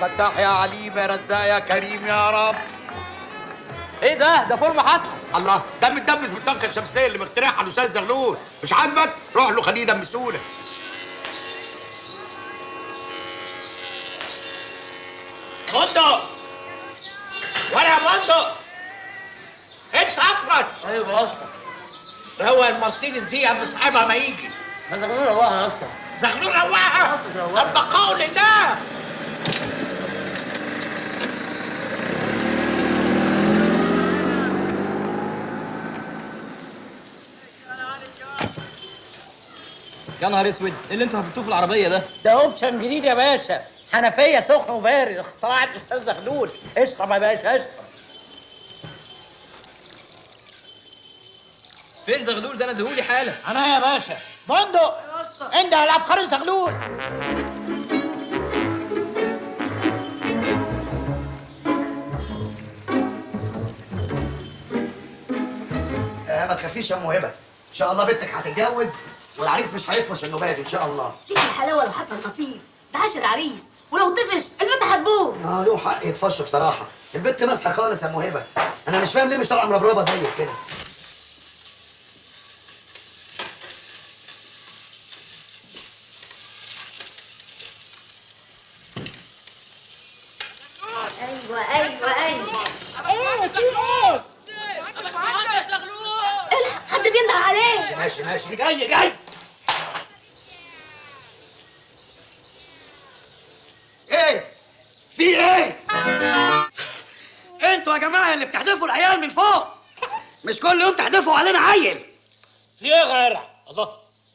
فتاح يا عليم يا رزاق يا كريم يا رب. ايه ده؟ ده فول محصحص. الله، ده متدمس بالطاقة الشمسية اللي مخترعها الاستاذ زغلول، مش عاجبك؟ روح له خليه يدمسهولك. بندق ولا يا بندق، انت اطرش. ايوه يا اسطى. هو المرسيدس دي قبل صاحبها ما يجي. ما زغلول روقها يا اسطى. زغلول روقها؟ البقاء لله. يا نهار اسود، ايه اللي انتوا هبتوه في العربية ده؟ ده option جديد يا باشا، حنفية سخن وبارد، اختراع الاستاذ زغلول. اشرب يا باشا اشرب. فين زغلول ده؟ انا اديهولي حالا. انا يا باشا. بندق انت العبقري زغلول. ما تخافيش يا ام هبه، ان شاء الله بنتك هتتجوز والعريس مش هيطفش انه بادي ان شاء الله. فيك الحلاوة لو حصل نصيب، ده عاش العريس، ولو طفش البنت هتبوظ. اه له حق يطفش بصراحة، البنت ماسحه خالص يا ام هبه، انا مش فاهم ليه مش طالعه مربربه زيك كده. ايوه ايوه ايوه. ايه في ايه؟ الحق حد بينده عليه. ماشي ماشي جاي جاي. ايه؟ في ايه؟ انتوا يا جماعة اللي بتحدفوا العيال من فوق، مش كل يوم تحدفوا علينا عيل. في ايه غيرها؟ الله،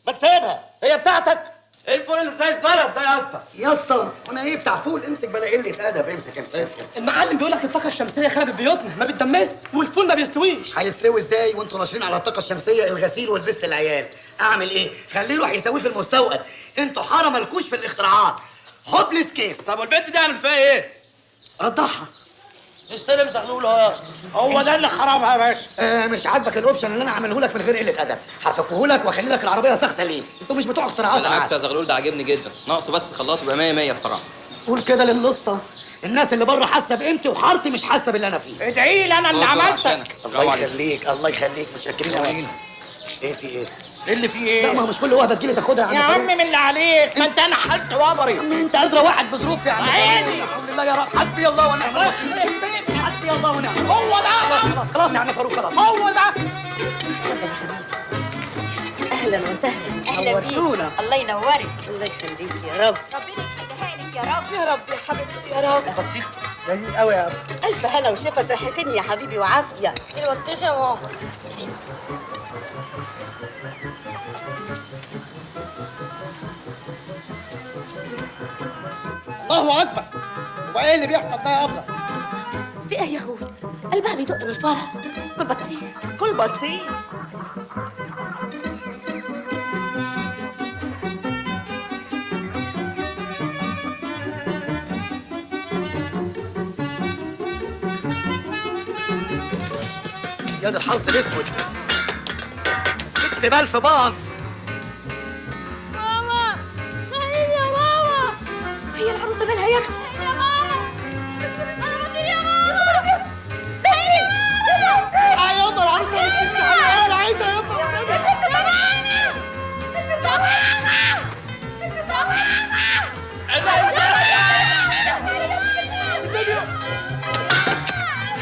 ما تسيبها، هي بتاعتك. ايه الفول اللي زي الزلط ده يا اسطى؟ يا اسطى انا ايه بتاع فول؟ امسك بلا قلة ادب، امسك امسك امسك. المعلم بيقول لك الطاقة الشمسية خربت بيوتنا، ما بتدمس والفول ما بيستويش. هيستوي ازاي وانتوا ناشرين على الطاقة الشمسية الغسيل ولبست العيال؟ اعمل ايه؟ خليه يروح يسويه في المستوقد. انتوا حارة مالكوش في الاختراعات. hopeless case. طب والبنت دي اعمل فيها ايه؟ رضعها. استلم زغلول اهو يا اسطى. هو ده اللي خربها يا باشا. مش عاجبك ال option اللي انا عامله لك من غير قلة ادب، هفكه لك واخلي لك العربية صاغ سليم. انتوا مش بتوع اختراعات. بالعكس يا زغلول ده عاجبني جدا، ناقصه بس خلاط يبقى 100 100 بصراحة. قول كده للاسطى، الناس اللي بره حاسه بقيمتي وحارتي مش حاسه باللي انا فيه. ادعي لي انا اللي عملتك. الله يخليك الله يخليك، متشكرين قوي. ايه في ايه؟ ايه اللي فيه ايه؟ لا ما هو مش كل وهبه تجيلي تاخدها يا عم من اللي عليك، ما انت انا حالت وبري. يا عم انت ادرى واحد بظروف يا عم. عيني. الحمد لله يا رب، حسبي الله ونعم الوكيل. حسبي الله ونعم. هو ده. خلاص خلاص يا عم فاروق خلاص. هو ده. اهلا وسهلا. اهلا بيك. الله ينورك. الله يخليك يا رب. ربنا يخليها لك يا رب. يا رب يا حبيبتي يا رب. البطيخ لذيذ قوي يا رب. الف هلا وشفا، صحتين يا حبيبي وعافيه. البطيخ يا ماما. الله اكبر، هو ايه اللي بيحصل ده يا ابله؟ في ايه يا اخوي؟ قلبها بيدق من الفرح. كل بطيخ كل بطيخ. يا ده الحظ الاسود، 6 بألف باظ. ماما خليني يا ماما. هي العروسة مالها يا اختي؟ يا ماما انا بطير يا ماما. خليني يا ماما. يا العروسة بتطير. انا عايزه يا ماما. يا ماما يا ماما يا ماما.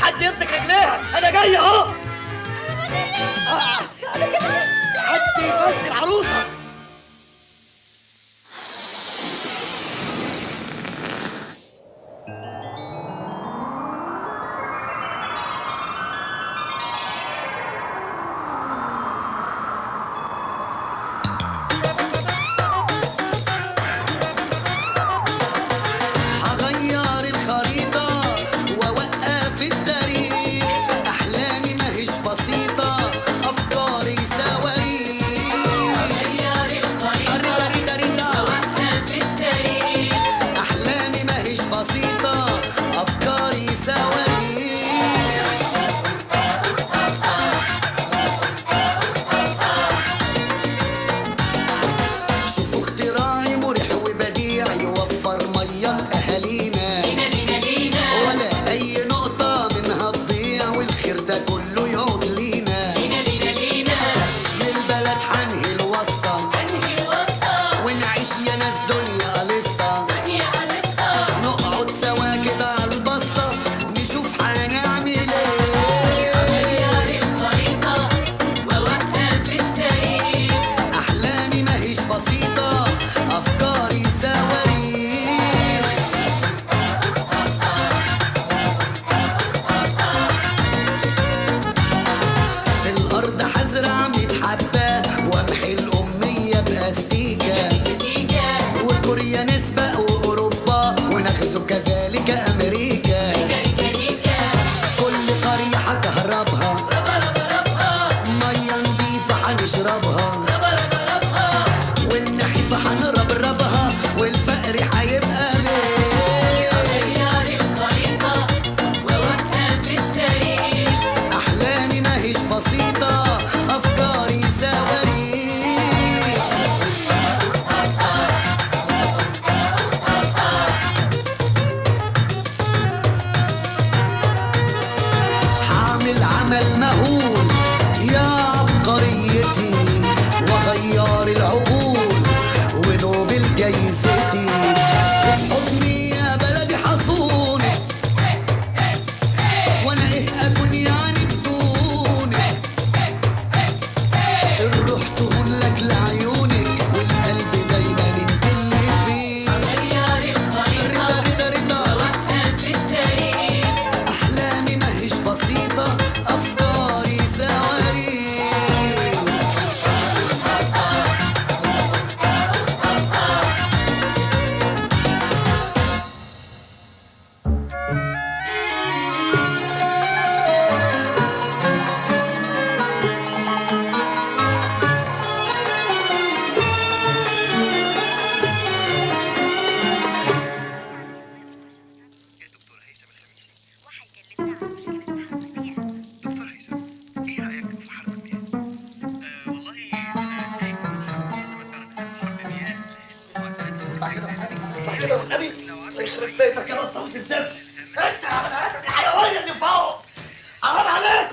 حد يمسك رجليها، انا جاي اهو. حد يمسك العروسة. أحلامي ماهيش بسيطة، أفكاري صواريخ.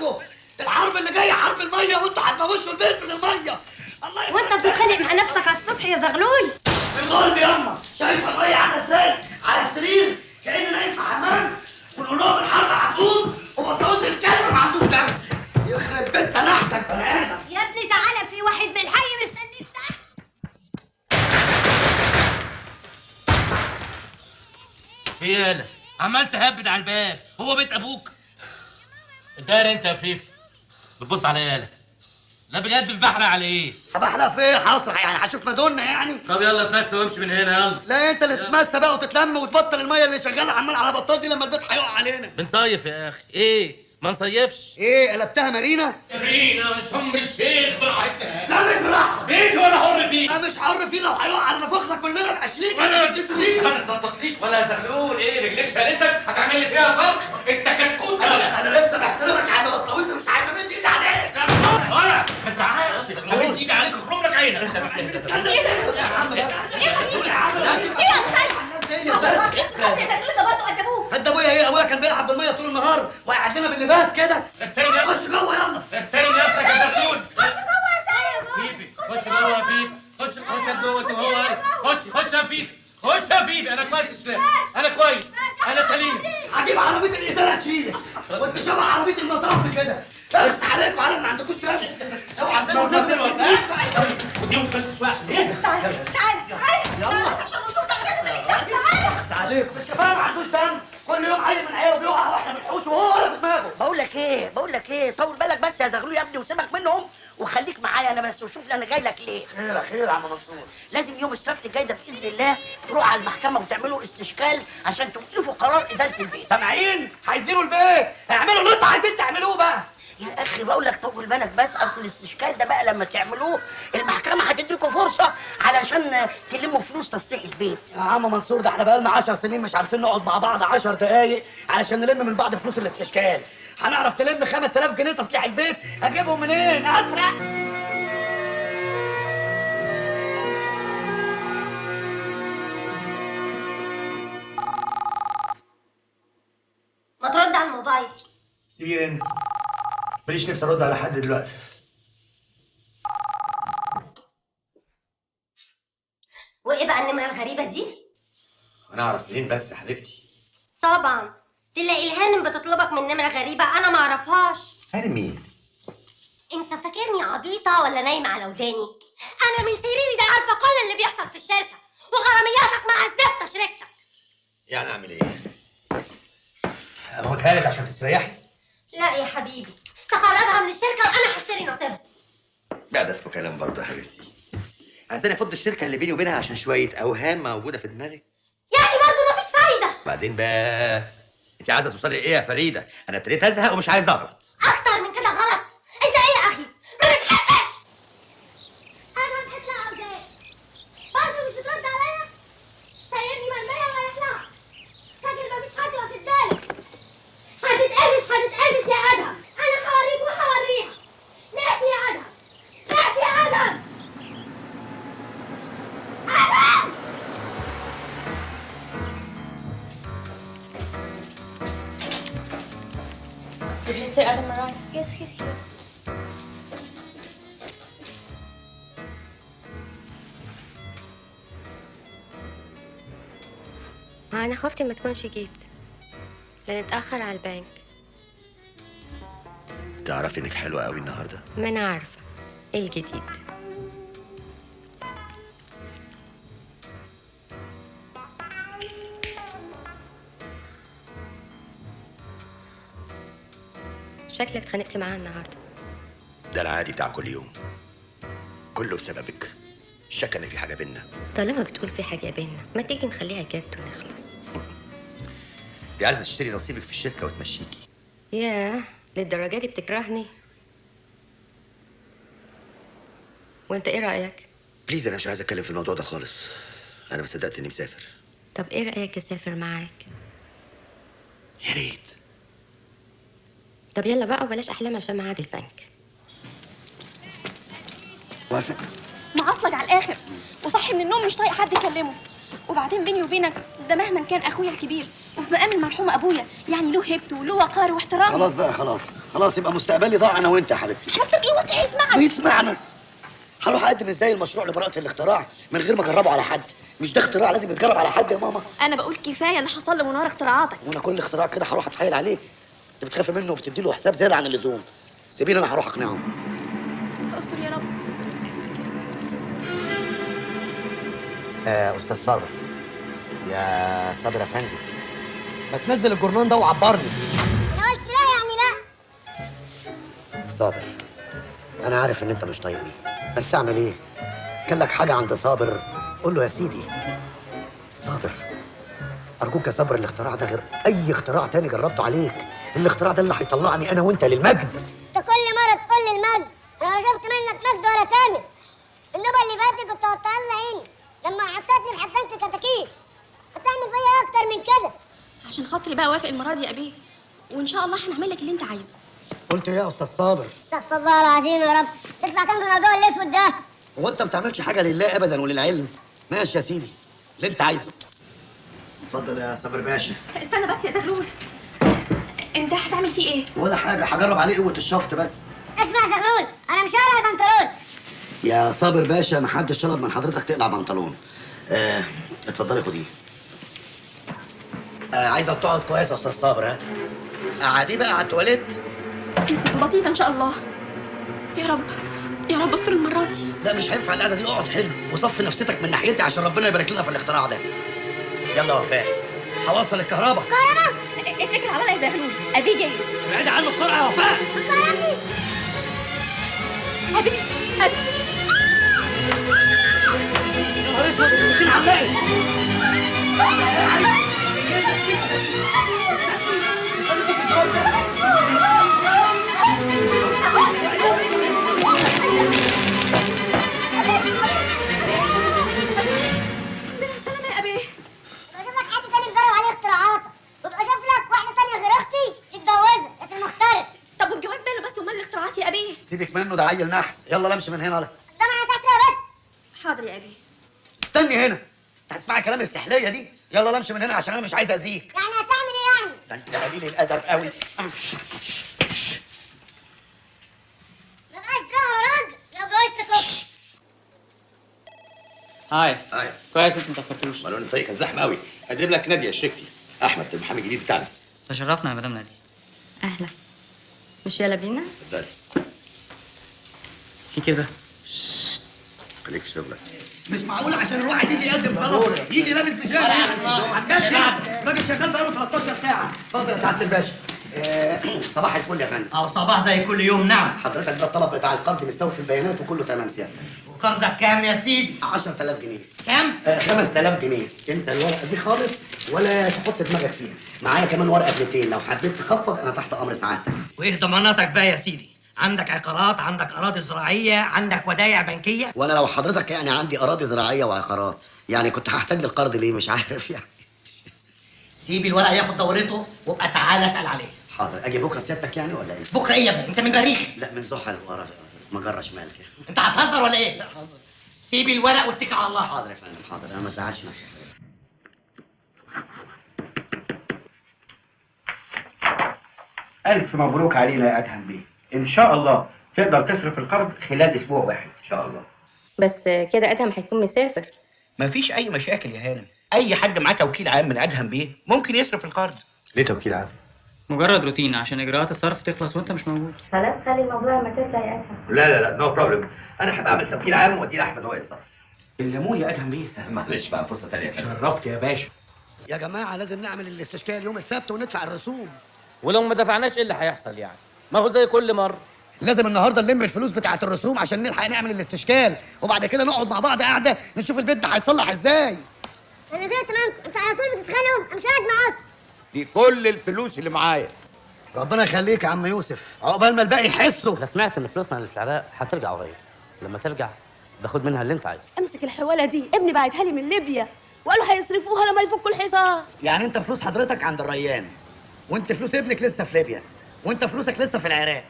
عليكم. الحرب اللي جاية حرب المية، وانتوا هتموشوا البيت من المية. الله يخرب. وانت بتتخانق مع نفسك على الصبح يا زغلول؟ في الغرب ياما، شايفه المية عامله ازاي؟ على السرير كأني نايم في حمام، ونقول لهم الحرب هتقوم، وبسطوس الكلب ما عندوش دم. يخرب بيت تنحتك بني ادم. يا ابني تعالى، في واحد من الحي مستنيك تحت. في ايه انا؟ عمال تهبد على الباب، هو بيت ابوك؟ الداير انت يا فيفي بتبص على ايه؟ لا بجد البحر على ايه؟ هبحلق في ايه؟ هسرح يعني؟ هشوف مادونا يعني؟ طب يلا اتمسى وامشي من هنا يلا. لا انت اللي تتمسى بقى وتتلم وتبطل المية اللي شغالة عمال على بطال دي لما البيت هيقع علينا. بنصيف يا اخي، ايه؟ ما نصيفش؟ ايه قلبتها مارينا؟ مارينا مش الشيخ براحتنا. لا مش براحتك. بيتي وانا حر فيه. لا مش حر فيه، لو هيقع على نفخنا كلنا بقشليك. انا ما تنططليش ولا يا زغلول. ايه رجليك شالتك؟ هتعمل لي فيها فرق؟ انت كتكوت ولا؟ انا لسه بحترمك يا عم بسطويس ومش عايز امد ايدي عليك. ولا ما تزعقش، امد ايدي عليك اخرم لك عينك. استنى يا عم. ايه يا عم؟ ايه يا خالد؟ يا زغلول ده برضه قد ابوه. قد ابويا ايه؟ ابويا كان بيلعب بالمية طول النهار وقعد لنا باللباس كده. خش جوه يلا. احترم نفسك يا زغلول. خش جوه يا سيد. فيفي خش جوه يا فيفي، خش خش جوه انت وهو. خش خش يا فيفي، خش يا فيفي. انا كويس يا شلال، انا كويس، انا سليم. هجيب عربية الازالة تشيلك وانت شبه عربية المطاف كده. بس عليكم علم ما عندكوش دم. اوعى تسيبوا نفسك بقى. خديهم خش شوية عشان ايه؟ تعالى تعالى تعالى يلا عشان منصور تعالى مستنيك تحت. تعالى. بس عليكم مش كفاية ما عندوش دم؟ كل يوم عيل من عياله بيقع واحنا بنحوش وهو ولا في دماغه. بقول لك ايه، بقول لك ايه، طول بالك بس يا زغلول يا ابني وسيبك منهم وخليك معايا انا بس، وشوف انا جاي لك ليه. خير خير يا عم منصور. لازم يوم السبت الجاي ده باذن الله تروح على المحكمة وتعملوا استشكال عشان توقفوا قرار ازالة البيت. سامعين؟ عايزينه البيت، اعملوا اللي انتوا عايزين تعملوه بقى. يا اخي بقول لك طول بالك بس، اصل الاستشكال ده بقى لما تعملوه المحكمة هتديكوا فرصة علشان تلموا فلوس تصليح البيت. يا عم منصور ده احنا بقالنا 10 سنين مش عارفين نقعد مع بعض 10 دقايق علشان نلم من بعض فلوس الاستشكال. هنعرف تلم 5000 جنيه تصليح البيت؟ هجيبهم منين؟ اسرق؟ ما ترد على الموبايل. سيبيه يرن، ماليش نفسي ارد على حد دلوقتي. وايه بقى النمرة الغريبة دي؟ انا اعرف منين بس يا حبيبتي؟ طبعا تلاقي الهانم بتطلبك من نمره غريبة انا ما اعرفهاش. هانم مين؟ انت فاكرني عبيطه ولا نايمة على وداني؟ انا من سريري ده عارفه كل اللي بيحصل في الشركة، وغرامياتك مع الزفته شركتك. يعني اعمل ايه؟ اموتها لك عشان تستريحي؟ لا يا حبيبي، تخرجها من الشركة وانا هشتري نصيبها. لا ده اسمه كلام برضه يا حبيبتي. عايزاني افض الشركة اللي بيني وبينها عشان شوية اوهام موجودة في دماغي؟ يعني برضه مفيش فايده. بعدين بقى انت عايزه توصلي ايه يا فريدة؟ انا ابتديت ازهق ومش عايز اغلط. اكتر من كده غلط؟ انت ايه يا اخي؟ ما بتحبش؟ انا هتطلع عاوزاك برضه مش بترد عليا؟ سايبني مرمية ورايح لها. فاكر مفيش حد واخد بالك؟ هتتقفش هتتقفش يا ادهم، انا هوريك وهوريها. ماشي يا ادهم، ماشي يا ادهم. ادهم Did Mr. Adam arrive? Yes, he's here. أنا خفت ما تكونش جيت لأن اتأخر على البنك. تعرفي إنك حلوة قوي النهاردة؟ ما أنا عارفة. إيه الجديد؟ شكلك اتخانقت معاها النهارده. ده العادي بتاع كل يوم، كله بسببك. شك ان في حاجة بينا. طالما بتقول في حاجة بينا، ما تيجي نخليها جد ونخلص. دي عايزه تشتري نصيبك في الشركة وتمشيكي. ياه، للدرجة دي بتكرهني؟ وانت ايه رايك؟ please انا مش عايز اتكلم في الموضوع ده خالص. انا ما صدقت اني مسافر. طب ايه رايك اسافر معاك؟ يا ريت. طب يلا بقى وبلاش احلام عشان ميعاد البنك. وافق؟ معصلج على الاخر، وصحي من النوم مش طايق حد يكلمه. وبعدين بيني وبينك ده مهما كان اخويا الكبير، وفي مقام المرحوم ابويا، يعني له هيبته وله وقاره واحترامه. خلاص بقى، خلاص يبقى مستقبلي ضاع انا وانت يا حبيبتي. حبيبتك ايه؟ وطي يسمعك. ويسمعنا. هروح اقدم ازاي المشروع لبراءة الاختراع من غير ما اجربه على حد؟ مش ده اختراع لازم يتجرب على حد يا ماما؟ انا بقول كفاية اللي حصل لي من ورا اختراعاتك. وانا كل اختراع كده هروح اتحايل عليه؟ انت بتخافي منه وبتدي له حساب زيادة عن اللزوم. سيبيني انا هروح اقنعه. استر يا رب. استاذ صابر، يا صابر افندي، ما تنزل الجرنان ده وعبرني. انا قلت لا يعني لا. صابر، انا عارف ان انت مش طايقني، بس اعمل ايه؟ كان لك حاجة عند صابر قول له يا سيدي. صابر ارجوك يا صابر، الاختراع ده غير اي اختراع تاني جربته عليك. الاختراع ده اللي هيطلعني انا وانت للمجد. انت كل مرة تقول لي المجد، انا لا شفت منك مجد ولا تاني. النوبة اللي فاتت كنت هتطلع عيني لما حطيتني في حكامة الكتاكيت. هتعمل فيا اكتر من كده؟ عشان خاطري بقى وافق المرة دي يا ابيه، وان شاء الله هنعمل لك اللي انت عايزه. قلت ايه يا استاذ صابر؟ استغفر الله العظيم يا رب، تدفع كام في الموضوع الاسود ده؟ هو انت ما بتعملش حاجة لله ابدا وللعلم؟ ماشي يا سيدي، اللي انت عايزه. اتفضل يا صابر باشا. استنى بس يا زغلول، انت هتعمل فيه ايه؟ ولا حاجة، هجرب عليه قوة الشفط بس. اسمع يا زغلول، انا مش هقلع البنطلون. يا صابر باشا محدش طلب من حضرتك تقلع بنطلون. اتفضلي خديه. عايزه تقعد كويس يا استاذ صابر. ها قعديه بقى على التواليت. بسيطة ان شاء الله. يا رب يا رب استر المرة دي. لا مش هينفع القعدة دي، اقعد حلو وصفي نفسيتك من ناحيتي عشان ربنا يبارك لنا في الاختراع ده. يلا يا وفاء، هوصل الكهرباء. كهرباء؟ اتكل على الله يا زغلول، ابي جاهز. ابعدي عنه بسرعة يا وفاء. كهربي ابي ابي. يا نهار اسود، السكين علقت. سلام يا ابي. ابقى اشوف لك حد تاني تجرب عليه اختراعاتك، وابقى اشوف لك واحدة تانية غير اختي تتجوزها، بس المخترع. طب والجواز ماله بس ومال الاختراعات يا ابي؟ سيبك منه، ده عيل نحس. يلا امشي من هنا. يلا ده انا تحت يا بس. حاضر يا ابي. استني هنا، انت هتسمعي كلام السحليه دي؟ يلا امشي من هنا عشان انا مش عايز اذيك. يعني هتعمل ايه يعني؟ ده انت قليل الادب قوي. ما بقاش دراع ولا راجل لو جوزتك اختي. hi hi. كويس انت ما تاخرتوش. مالون الطريق كان زحمة قوي. هجيب لك ناديه شريكتي، احمد المحامي الجديد بتاعنا. تشرفنا يا مدام ناديه. اهلا. مش يلا بينا؟ اتفضلي. في كده؟ خليك في شغلك. مش معقول عشان الواحد يجي يقدم طلب يجي لابس بيجامه. الراجل شغال بقاله 13 ساعة. اتفضل يا سعادة الباشا. صباح الفل يا فندم. صباح زي كل يوم. نعم. حضرتك ده الطلب بتاع القرض مستوفي البيانات وكله تمام سيادتك. وقرضك كام يا سيدي؟ 10000 جنيه. كام؟ 5000 جنيه. تنسى الورقة دي خالص ولا تحط دماغك فيها. معايا كمان ورقة ب 200 لو حبيت تخفض انا تحت امر سعادتك. وايه ضماناتك بقى يا سيدي؟ عندك عقارات، عندك اراضي زراعية، عندك ودايع بنكيه؟ وانا لو حضرتك يعني عندي اراضي زراعية وعقارات يعني كنت هحتاج للقرض ليه؟ مش عارف يعني. سيب الورق ياخد دورته وابقى تعالى اسال عليه. حاضر. اجي بكره سيادتك يعني ولا ايه؟ بكره ايه يا ابني؟ انت من المريخ؟ لا من زحل ورا مجره شمال كده. انت هتهزر ولا ايه؟ لا هزر. سيب الورق واتكل على الله. حاضر يا فندم حاضر. انا ما تزعلش نفسك. الف مبروك علينا يا ادهم بيه. ان شاء الله تقدر تصرف القرض خلال اسبوع واحد ان شاء الله. بس كده ادهم هيكون مسافر. مفيش اي مشاكل يا هانم. اي حد معاه توكيل عام من ادهم بيه ممكن يصرف القرض. ليه توكيل عام؟ مجرد روتين عشان اجراءات الصرف تخلص وانت مش موجود. خلاص خلي الموضوع لما ترجع يا ادهم. لا لا لا no problem، انا هبقى اعمل توكيل عام واديه لاحمد هو يتصرف. الليمون يا ادهم بيه. معلش بقى فرصة ثانية يا فندم. شرفت يا باشا. يا جماعة لازم نعمل الاستشكال يوم السبت وندفع الرسوم. ولو ما دفعناش ايه اللي هيحصل يعني؟ ما هو زي كل مرة. لازم النهارده نلم الفلوس بتاعه الرسوم عشان نلحق نعمل الاستشكال، وبعد كده نقعد مع بعض قاعدة نشوف البيت ده هيتصلح ازاي. انا زهقت منكم، انتوا على طول بتتخانقوا، انا مش قاعد معاكم. دي كل الفلوس اللي معايا. ربنا يخليك يا عم يوسف، عقبال ما الباقي يحسوا. انا سمعت ان فلوسنا اللي في العراق هترجع قريب، لما ترجع باخد منها اللي انت عايزه. امسك الحواله دي، ابني بعتها لي من ليبيا وقالوا هيصرفوها لما يفكوا الحصار. يعني انت فلوس حضرتك عند الريان، وانت فلوس ابنك لسه في ليبيا، وانت فلوسك لسه في العراق.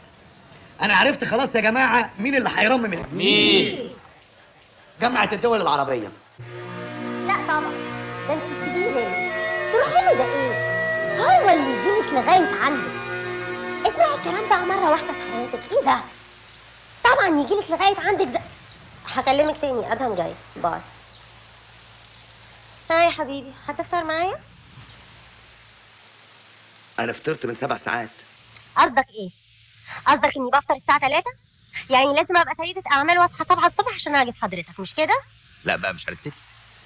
انا عرفت خلاص يا جماعة مين اللي هيرمم. مين؟ جامعه الدول العربية. لا طبعا، ده انت تسيبيه هنا تروحي له. ده ايه؟ هو اللي يجيلك لغاية عندك. اسمعي الكلام بقى مرة واحدة في حياتك. ايه ده؟ طبعا يجيلك لغاية عندك. هكلمك تاني، ادهم جاي. باي. ها يا حبيبي، هتفطر معايا؟ انا فطرت من 7 ساعات. قصدك ايه؟ قصدك اني بفطر الساعة 3؟ يعني لازم ابقى سيدة اعمال واصحى 7 الصبح عشان اعجب حضرتك، مش كده؟ لا بقى مش هنتفق.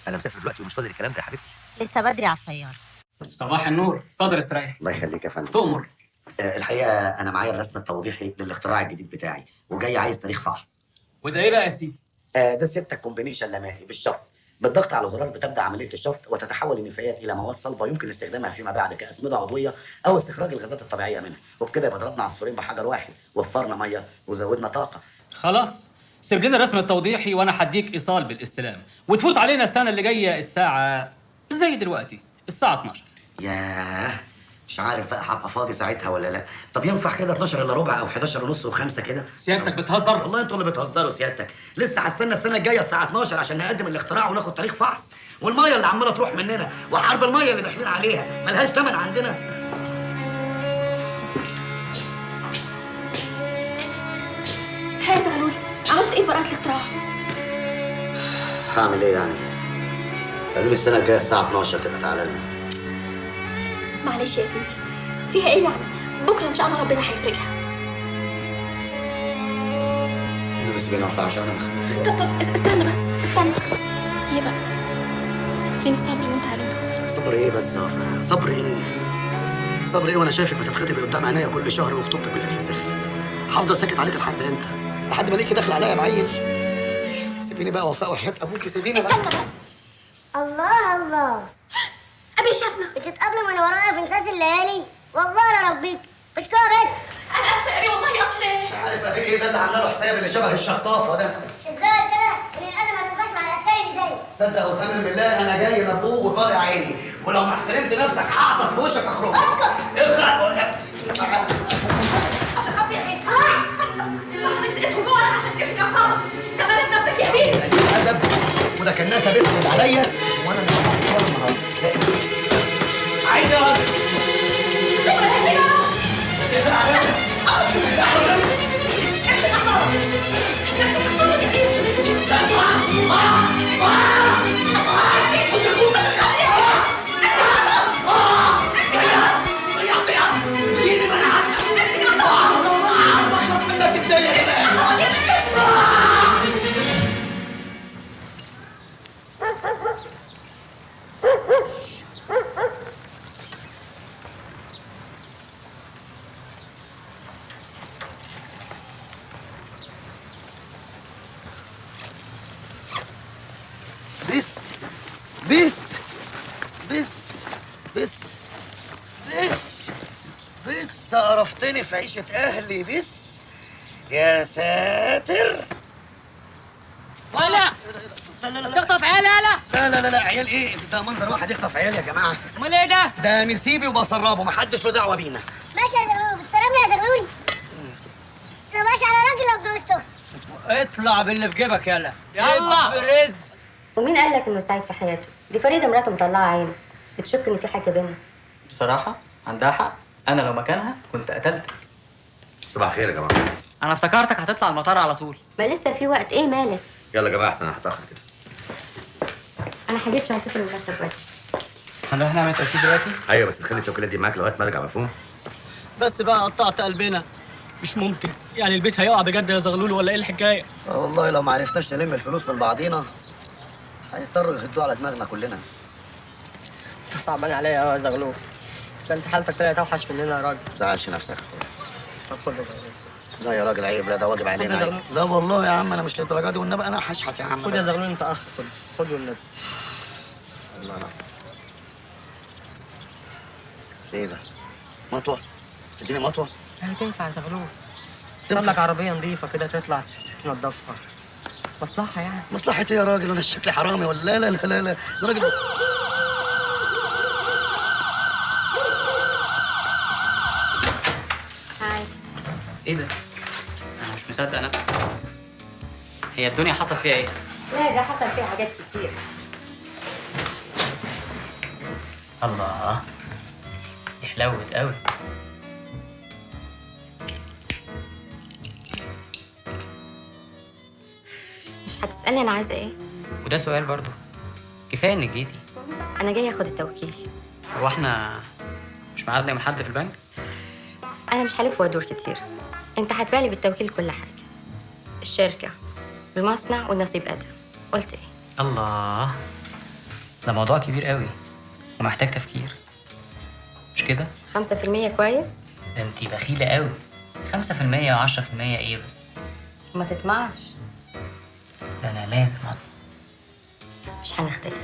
انا مسافر دلوقتي ومش فاضي للكلام ده يا حبيبتي. لسه بدري على الطيارة. صباح النور، اتفضل استريح. الله يخليك يا فندم. تؤمر. الحقيقة انا معايا الرسم التوضيحي للاختراع الجديد بتاعي، وجاي عايز تاريخ فحص. وده ايه بقى يا سيدي؟ ده سيادتك combination لامائي بالشفط. بالضغط على زرار بتبدا عملية الشفط وتتحول النفايات الى مواد صلبه يمكن استخدامها فيما بعد كاسمده عضوية او استخراج الغازات الطبيعية منها، وبكده يبقى ضربنا عصفورين بحجر واحد، وفرنا مية وزودنا طاقة. خلاص، سيب لنا الرسم التوضيحي وانا هديك ايصال بالاستلام، وتفوت علينا السنة اللي جاية الساعة زي دلوقتي الساعة 12. ياه، مش عارف بقى هبقى فاضي ساعتها ولا لا. طب ينفع كده 12 الا ربع او 11 ونص و5 كده؟ سيادتك بتهزر؟ والله انتوا اللي بتهزروا سيادتك. لسه هستنى السنة الجاية الساعة 12 عشان نقدم الاختراع وناخد تاريخ فحص، والمية اللي عماله تروح مننا وحرب المية اللي داخلين عليها ملهاش ثمن عندنا. هاي زغلول، عملت ايه براءة الاختراع؟ هعمل ايه يعني؟ قالوا لي السنة الجاية الساعة 12 تبقى تعالى لنا. معلش يا سيدي، فيها ايه يعني؟ بكره ان شاء الله ربنا هيفرجها. ده بس بينفع عشان انا مخنوق. طب استنى بس، استنى. ايه بقى؟ فين الصبر اللي انت علمته؟ صبر ايه بس يا وفاء؟ صبر ايه؟ صبر ايه وانا شايفك بتتخطبي قدام عينيا كل شهر وخطوبتك بتتفسخ؟ هفضل ساكت عليك لحد امتى؟ لحد ما الاقيكي داخله عليا بعيل؟ سيبيني بقى وفاء وحياة ابوكي، سيبيني بقى. استنى بس. الله الله، أبي شافنا. بتتقابلوا من ورايا في نساس الليالي؟ والله لا ربيك اشكرك يا بنت. أنا آسفة يا أبي والله، أصل مش عارف أبي إيه ده اللي عامله له حساب اللي شبه الشطافة ده. الظاهر كده إن الأدب ما تنفعش مع الأشكال اللي زيك. صدق وتأمن بالله أنا جاي مبوق وطالع عيني، ولو ما احترمت نفسك هعطس في وشك أخرج. اسكت. اخرج بقول لك. عشان خاطري يا أخي. الله، ادخل جوه عشان تمسك أعصابك. تمرد نفسك يا أبي. الأدب وده كان ناس بيسند عليا وأنا اللي بحصل النهارده. عايز يا راجل. بس بس بس بس بس قرفتني في عيشة أهلي. بس يا ساتر. ولا تخطف عيال؟ لا لا لا لا، عيال ايه؟ ده منظر واحد يخطف عيال يا جماعة. امال ايه ده؟ ده نسيبي وبسربه، محدش له دعوة بينا. ماشي يا زغلول، بالسلامة يا زغلول. لو ماشي على راجل لو اتجوزت اختي. اطلع باللي في جيبك. يلا يلا رز. ومين قال لك انه سعيد في حياته؟ دي فريدة مراته مطلعه عينه، بتشك ان في حاجة بينا. بصراحة عندها حق، انا لو مكانها كنت قتلتك. صباح الخير يا جماعة. انا افتكرتك هتطلع المطار على طول. ما لسه في وقت. ايه مالك؟ يلا يا جماعة احسن انا هتاخر كده. انا هجيب شنطتي من المكتب دلوقتي. هنروح نعمل توكيل دلوقتي؟ ايوه بس نخلي التوكيلات دي معاك لغاية ما ارجع، مفهوم؟ بس بقى قطعت قلبنا. مش ممكن يعني البيت هيقع بجد يا زغلول ولا ايه الحكاية؟ والله لو ما عرفناش نلم الفلوس من بعضينا هيضطروا يهدوه على دماغنا كلنا. انت صعبان عليا قوي يا زغلول، ده انت حالتك طلعت اوحش مننا يا راجل. ما تزعلش نفسك يا اخويا. طب خد يا زغلول. لا يا راجل عيب، لا ده واجب علينا. عيب. لا والله يا عم انا مش للدرجة دي، والنبي انا هشحت يا عم. خد يا زغلول انت اخ، خد خد والنبي. الله. ايه ده؟ مطوه؟ تديني مطوه؟ هتنفع يا زغلول. تنفع لك عربية نظيفة كده تطلع تنضفها. مصلحة يعني. مصلحة ايه يا راجل؟ انا الشكل حرامي ولا؟ لا لا لا لا ده راجل. هاي. ايه ده؟ انا مش مصدق نفسي. هي الدنيا حصل فيها ايه؟ لا ده حصل فيها حاجات كتير. الله، دي حلوت قوي. مش هتسألني انا عايزه ايه؟ وده سؤال برضه؟ كفاية انك جيتي. انا جاية اخد التوكيل. هو احنا مش ميعادنا يوم الأحد في البنك؟ انا مش هلف وادور كتير. انت هتبالي بالتوكيل كل حاجة، الشركة والمصنع والنصيب ادم. قلت ايه؟ الله، ده موضوع كبير قوي ومحتاج تفكير، مش كده؟ 5% كويس؟ ده انتي بخيلة قوي. 5% و10% ايه بس؟ ما تطمعش. ده انا لازم اطمع. مش هنختلف.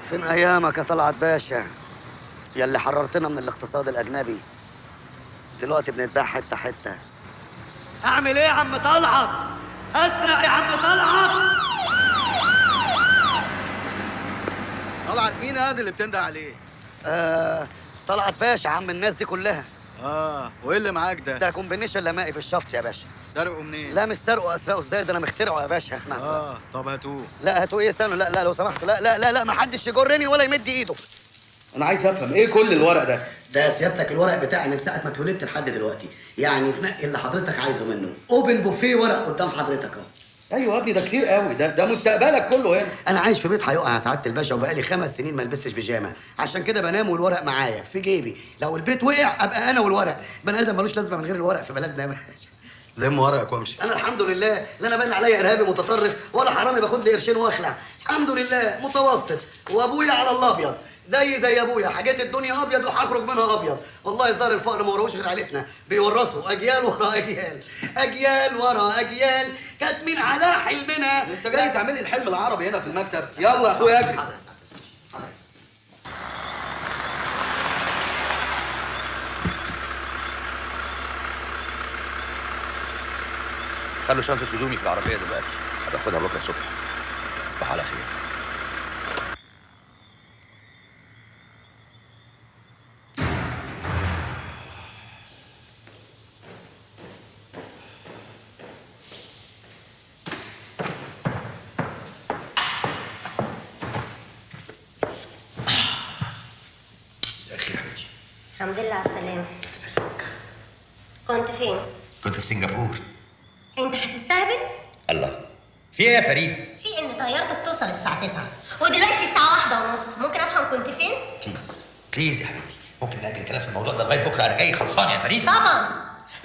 فين ايامك يا طلعت باشا يا اللي حررتنا من الاقتصاد الاجنبي؟ دلوقتي بنتباع حتة حتة. اعمل ايه يا عم طلعت؟ اسرق يا عم طلعت. طلعت مين هذا اللي بتنده عليه؟ طلعت باشا عم الناس دي كلها. وايه اللي معاك ده؟ ده combination لمائي بالشفط يا باشا. سرقه منين؟ لا مش سرقه، اسرقه ازاي؟ ده انا مخترعه يا باشا. احنا طب هاتوه. لا هاتوه ايه؟ استنوا، لا لا لو سمحتوا، لا لا لا لا، ما حدش يجرني ولا يمد ايده. انا عايز افهم ايه كل الورق ده؟ ده سيادتك الورق بتاعي من ساعة ما اتولدت لحد دلوقتي، يعني تنقي اللي حضرتك عايزه منه. open buffet ورق قدام حضرتك اهو. ايوه يا ابني ده كتير قوي، ده مستقبلك كله هنا. انا عايش في بيت هيقع يا سعادة الباشا، وبقالي 5 سنين ما لبستش بيجامه، عشان كده بنام والورق معايا في جيبي. لو البيت وقع ابقى انا والورق. بني ادم ملوش لازمه من غير الورق في بلدنا يا باشا. لم ورقك وامشي. انا الحمد لله لا انا باين عليا ارهابي متطرف ولا حرامي باخد لي قرشين واخلع، الحمد لله متوسط، وابويا على الابيض زي ابويا، حاجات الدنيا ابيض وهخرج منها ابيض. والله زار الفقر ما وراهوش غير عيلتنا، بيورثوا اجيال ورا اجيال، اجيال ورا اجيال، كاتمين على حلمنا. انت جاي تعمل لي الحلم العربي هنا في المكتب؟ يلا يا اخويا اجري. حاضر يا سعادة. حاضر. خلوا شنطة هدومي في العربية دلوقتي، هبقى اخدها بكرة الصبح. تصبح على خير. مساء الخير يا حبيبتي. الحمد لله على السلامة. كنت فين؟ كنت في سنغافورة. انت هتستهبل؟ الله، في ايه يا فريد؟ في ان طيارتك توصل الساعة 9 ودلوقتي الساعة 1:30، ممكن افهم كنت فين؟ please please يا حبيبتي، ممكن نأجل الكلام في الموضوع ده لغاية بكرة؟ أنا جاي خلصان يا فريد. طبعا،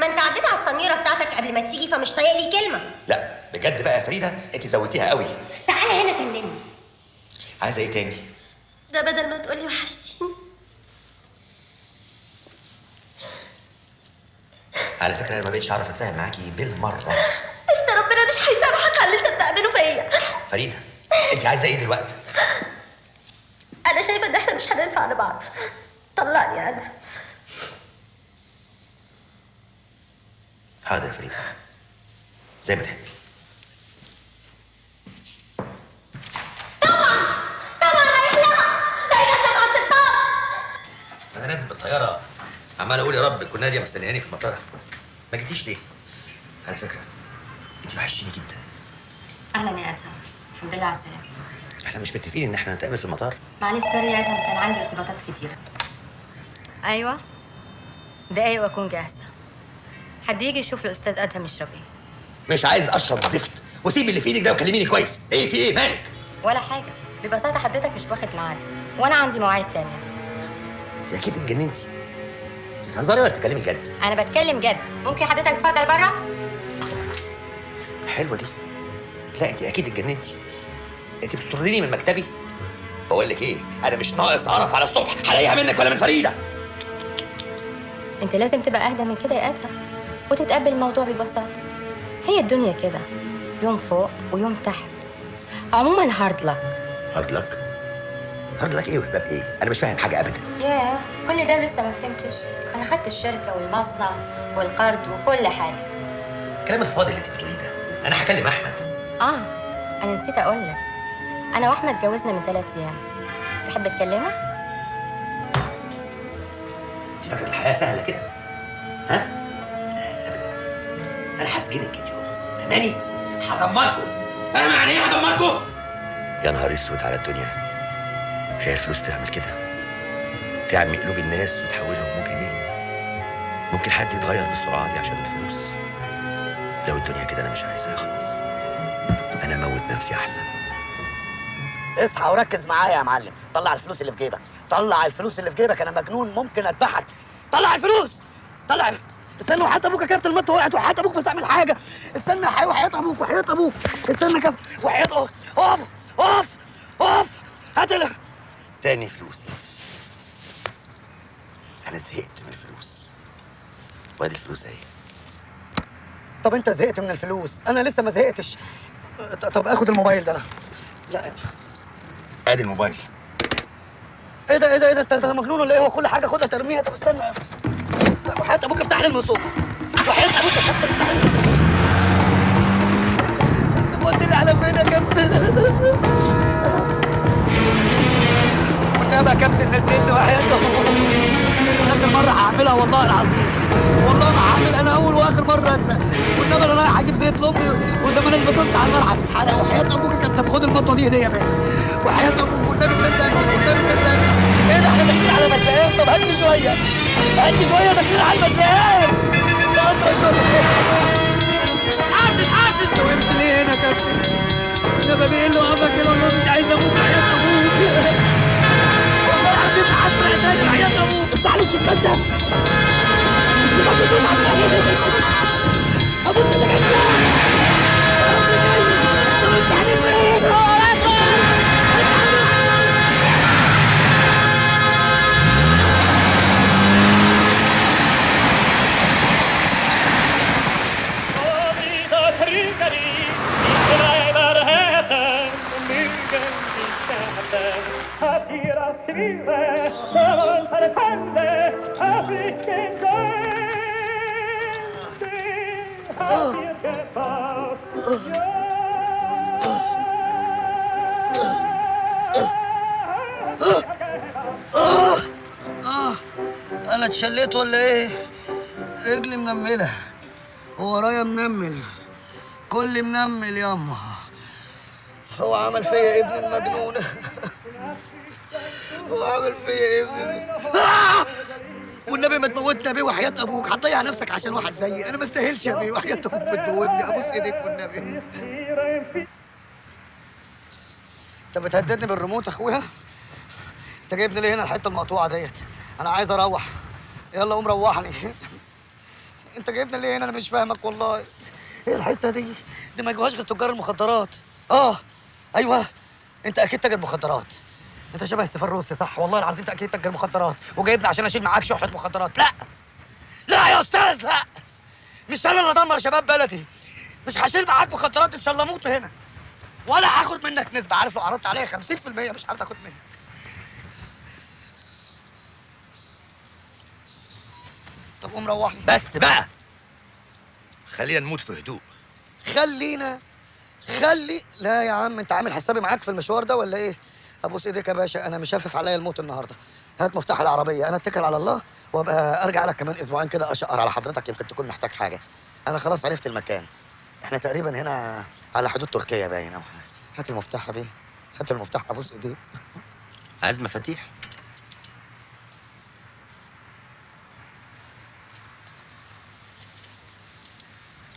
ما انت عديت على السميرة بتاعتك قبل ما تيجي فمش طايق لي كلمة. لا بجد بقى يا فريدة، انت زودتيها قوي. تعالى هنا كلمني. عايزة ايه تاني؟ ده بدل ما تقولي وحشتيني. على فكرة أنا ما بقتش أعرف أتفاهم معاكي بالمرة. أنت ربنا مش هيسامحك على اللي أنت بتعمله فيا. فريدة، أنت عايزة إيه دلوقتي؟ أنا شايفة إن إحنا مش هننفع لبعض. طلقني أنا. حاضر يا فريدة، زي ما تحبي. طبعا طبعا رايح لها، رايح لها على الطاق. أنا نازل بالطيارة عمال أقول يا رب تكون نادية مستنياني في المطار. ما جيتيش ليه؟ على فكرة أنت وحشتيني جدا. أهلا يا أدهم، الحمد لله على السلامة. إحنا مش متفقين إن إحنا نتقابل في المطار؟ معلش sorry يا أدهم، كان عندي ارتباطات كتيرة. أيوه دقايق وأكون جاهزة. حد يجي يشوف الأستاذ أدهم يشرب إيه؟ مش عايز أشرب زفت، وسيبي اللي في إيدك ده وكلميني كويس. إيه في إيه مالك؟ ولا حاجة، ببساطة حضرتك مش واخد ميعاد، وأنا عندي مواعيد تانية. أنت أكيد اتجننتي. أنت بتهزري ولا بتتكلمي جد؟ أنا بتكلم جد، ممكن حضرتك تتفضل بره؟ حلوة دي. لا أنت أكيد اتجننتي. أنت بتطرديني من مكتبي؟ بقول لك إيه؟ أنا مش ناقص قرف على الصبح، هلاقيها منك ولا من فريدة. أنت لازم تبقى أهدى من كده يا أدهم، وتتقبل الموضوع ببساطة. هي الدنيا كده، يوم فوق ويوم تحت. عموما hard luck. hard luck؟ hard luck ايه وهباب ايه؟ انا مش فاهم حاجة ابدا. ياه، كل ده لسه ما فهمتش؟ انا خدت الشركة والمصنع والقرض وكل حاجة. الكلام الفاضي اللي انت بتقوليه ده، انا هكلم احمد. انا نسيت اقول لك، انا واحمد اتجوزنا من 3 ايام. تحب تكلمه؟ انت فاكره الحياة سهلة كده؟ ها؟ لا ابدا. انا هسجنك انت يوم، فاهماني؟ هدمركم. فاهمه يعني ايه هدمركم؟ يا نهار اسود على الدنيا. هي الفلوس تعمل كده؟ تعمي قلوب الناس وتحولهم مجرمين. ممكن حد يتغير بالسرعة دي عشان الفلوس؟ لو الدنيا كده انا مش عايزها خلاص. انا اموت نفسي احسن. اصحى وركز معايا يا معلم. طلع الفلوس اللي في جيبك، طلع الفلوس اللي في جيبك. انا مجنون ممكن اذبحك. طلع الفلوس، طلع. استنى وحياة ابوك يا كابتن، المطوه وقعت. وحياة ابوك ما تعمل حاجة. استنى وحياة ابوك، وحياة ابوك. استنى كف، وحياة اقف اقف اقف. هات تاني فلوس. انا زهقت من الفلوس. وادي الفلوس اهي. طب انت زهقت من الفلوس، انا لسه ما زهقتش. طب اخد الموبايل ده انا. لا ادي الموبايل. ايه ده ايه ده ايه ده؟ انت مجنون ولا ايه؟ هو كل حاجة خدها ترميها؟ طب استنى. لا وحياة ابوك افتح لي المنصوب. وحياة ابوك يا كابتن افتح لي المنصوب. انت موديني على فين يا كابتن؟ والنبي يا كابتن نزلني وحياة ابوك. اخر مرة هعملها والله العظيم. والله ما هعمل، انا اول واخر مرة اسرق. والنبي انا رايح اجيب زيت لامي وزمان البطاطس على النار هتتحرق. وحياة ابوك يا كابتن خد المطوه دي هديه مني. وحياة ابوك والنبي سيبني انزل، والنبي سيبني انزل. ايه ده احنا داخلين على مزلقان؟ طب هدي شوية، هدي شوية، داخلين على المزلقان. ده قطرة شوية. حاسب حاسب. انت وقفت ليه هنا يا كابتن؟ النبي ايه اللي وقفك هنا؟ والله مش عايز اموت وحياة ابوك. والله العظيم هسرق تاني وحياة ابوك. افتح لي الشباك ده. الشباك بتقول على ابوك اللي جاي. طب افتح لي الباب. انا اتشليت ولا ايه؟ رجلي منمله وورايا منمل، كل منمل ياما. هو عمل فيا ابن المجنونة. هو عمل فيا ابن والنبي ما تموتني يا بيه وحياة ابوك. هتضيع نفسك عشان واحد زيي؟ انا ما استاهلش يا بيه وحياة ابوك ما تموتني، ابوس ايديك والنبي. انت بتهددني بالريموت يا اخويا؟ انت جايبني ليه هنا الحتة المقطوعة ديت؟ انا عايز اروح. يلا قوم روحني. انت جايبني ليه هنا؟ انا مش فاهمك والله. ايه الحتة دي؟ دي ما يجوهاش غير تجار المخدرات. ايوه انت اكيد تاجر مخدرات. انت شبه ستيفان روستي صح؟ والله العظيم انت اكيد تاجر مخدرات وجايبني عشان اشيل معاك شحنه مخدرات. لا لا يا استاذ، لا، مش انا اللي ادمر شباب بلدي. مش هشيل معاك مخدرات ان شاء الله اموت هنا، ولا هاخد منك نسبه. عارف لو عرضت عليا 50% مش هعرف اخد منك. طب قوم روحني بس بقى، خلينا نموت في هدوء. خلينا خلي لا يا عم، انت عامل حسابي معاك في المشوار ده ولا ايه؟ ابوس ايديك يا باشا، انا مش هفف عليا الموت النهارده. هات مفتاح العربية، انا اتكل على الله وابقى ارجع لك كمان اسبوعين كده اشقر على حضرتك، يمكن تكون محتاج حاجة. انا خلاص عرفت المكان، احنا تقريبا هنا على حدود تركيا باين او حاجة. هات المفتاح يا بيه، هات المفتاح، ابوس ايديك. عايز مفاتيح؟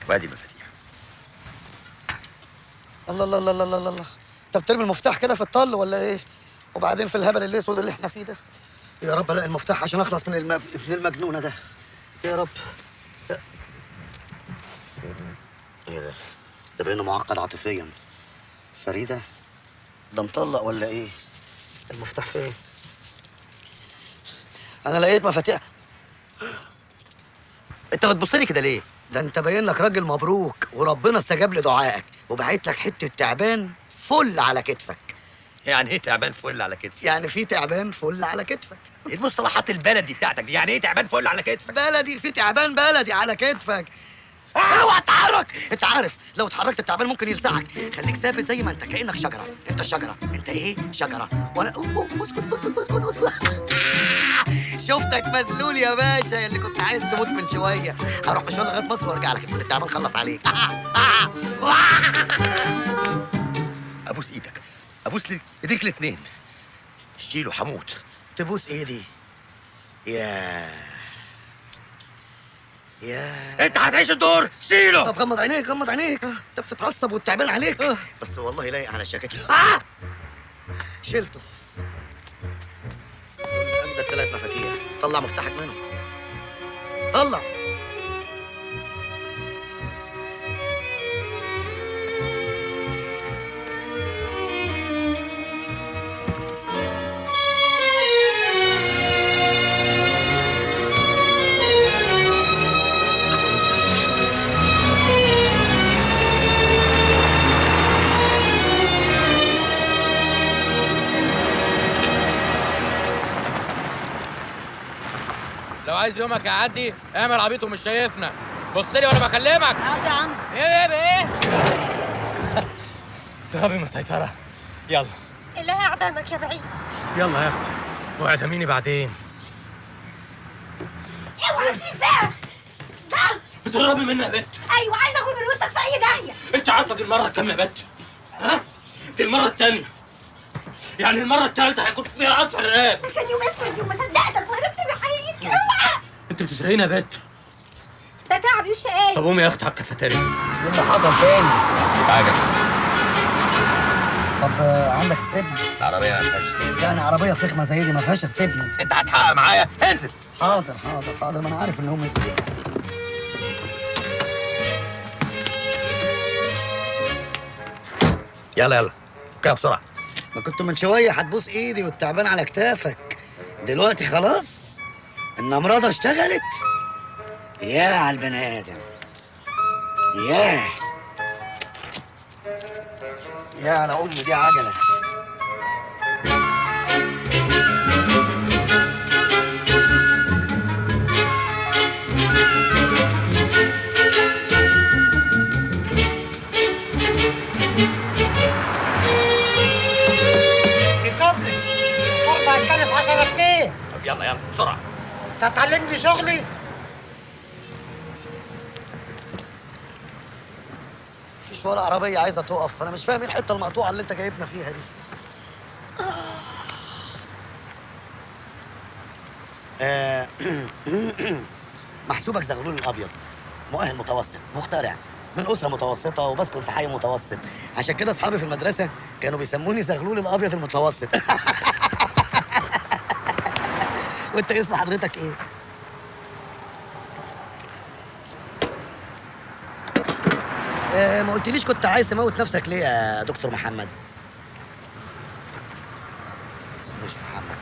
وادي المفاتيح. الله الله الله الله الله الله، انت بترمي المفتاح كده في الطل ولا ايه؟ وبعدين في الهبل الاسود اللي احنا فيه ده. يا رب الاقي المفتاح عشان اخلص من ابن المجنونة ده. يا رب. ايه ده؟ ده بانه معقد عاطفيا. فريدة؟ ده مطلق ولا ايه؟ المفتاح فين؟ انا لقيت مفاتيح. انت بتبص لي كده ليه؟ ده انت باين لك راجل مبروك وربنا استجاب لدعائك وبعت لك حتة تعبان فل على كتفك. يعني ايه تعبان فل على كتفك؟ يعني في تعبان فل على كتفك. ايه المصطلحات البلدي بتاعتك دي؟ يعني ايه تعبان فل على كتفك؟ بلدي، في تعبان بلدي على كتفك. اوعى تتحرك، انت عارف لو اتحركت التعبان ممكن يلسعك. خليك ثابت زي ما انت، كانك شجرة. انت الشجرة، انت ايه؟ شجرة. وانا اسكت اسكت اسكت اسكت. شفتك مذلول يا باشا، اللي كنت عايز تموت من شوية. هروح مشوار لغاية مصر وارجع لك، يكون التعبان خلص عليك. ابوس ايدك، ابوس ايديك الاثنين. شيله هموت. تبوس ايدي؟ يا انت هتعيش الدور. شيله. طب غمض عينيك، غمض عينيك، انت بتتعصب والتعبان عليك. بس والله لايق على شكلك. شلته. عندك 3 مفاتيح، طلع مفتاحك منهم. طلع. لو عايز يومك يعدي اعمل عبيط ومش شايفنا. بص لي وانا بكلمك. عاوز يا عم ايه ايه ايه؟ تهربي من سيطرة. يلا. الله اعدمك يا بعيد. يلا يا اختي واعدميني بعدين. اوعى تسيب بقى. بتهربي مني يا بت. ايوه عايزه اغور من وشك في اي داهية. انت عارفه دي المرة الكام يا بت؟ ها؟ دي المرة الثانية، يعني المرة الثالثة هيكون فيها قطع رقاب. ده كان يوم اسود، يوم ما صدقتك وهربت من حياتك. اوعى. انت بتسرقيني يا بت. ده تعبي وشقاي. طب قومي يا اختي على الكافيتيريا. ايه اللي حصل تاني؟ حاجة. طب عندك ستبن؟ العربية ما فيهاش ستبن. يعني عربية فخمة زي دي ما فيهاش ستبن؟ انت هتحقق معايا؟ انزل. حاضر حاضر حاضر، ما انا عارف ان هم ستبن. يلا يلا فكها بسرعة. ما كنت من شوية هتبوس ايدي والتعبان على كتافك، دلوقتي خلاص النمرضة اشتغلت. يا على البني آدم، يا يا على أمي دي عجلة. هتكلف 10 جنيه. طب يلا يلا بسرعة. انت هتعلمني شغلي؟ مفيش ولا عربية عايزة تقف، أنا مش فاهم إيه الحتة المقطوعة اللي أنت جايبنا فيها دي. محسوبك زغلول الأبيض، مؤهل متوسط، مخترع، من أسرة متوسطة وبسكن في حي متوسط، عشان كده أصحابي في المدرسة كانوا بيسموني زغلول الأبيض المتوسط. وانت اسم حضرتك ايه؟ ما قلتليش كنت عايز تموت نفسك ليه يا دكتور محمد؟ اسمه مش محمد.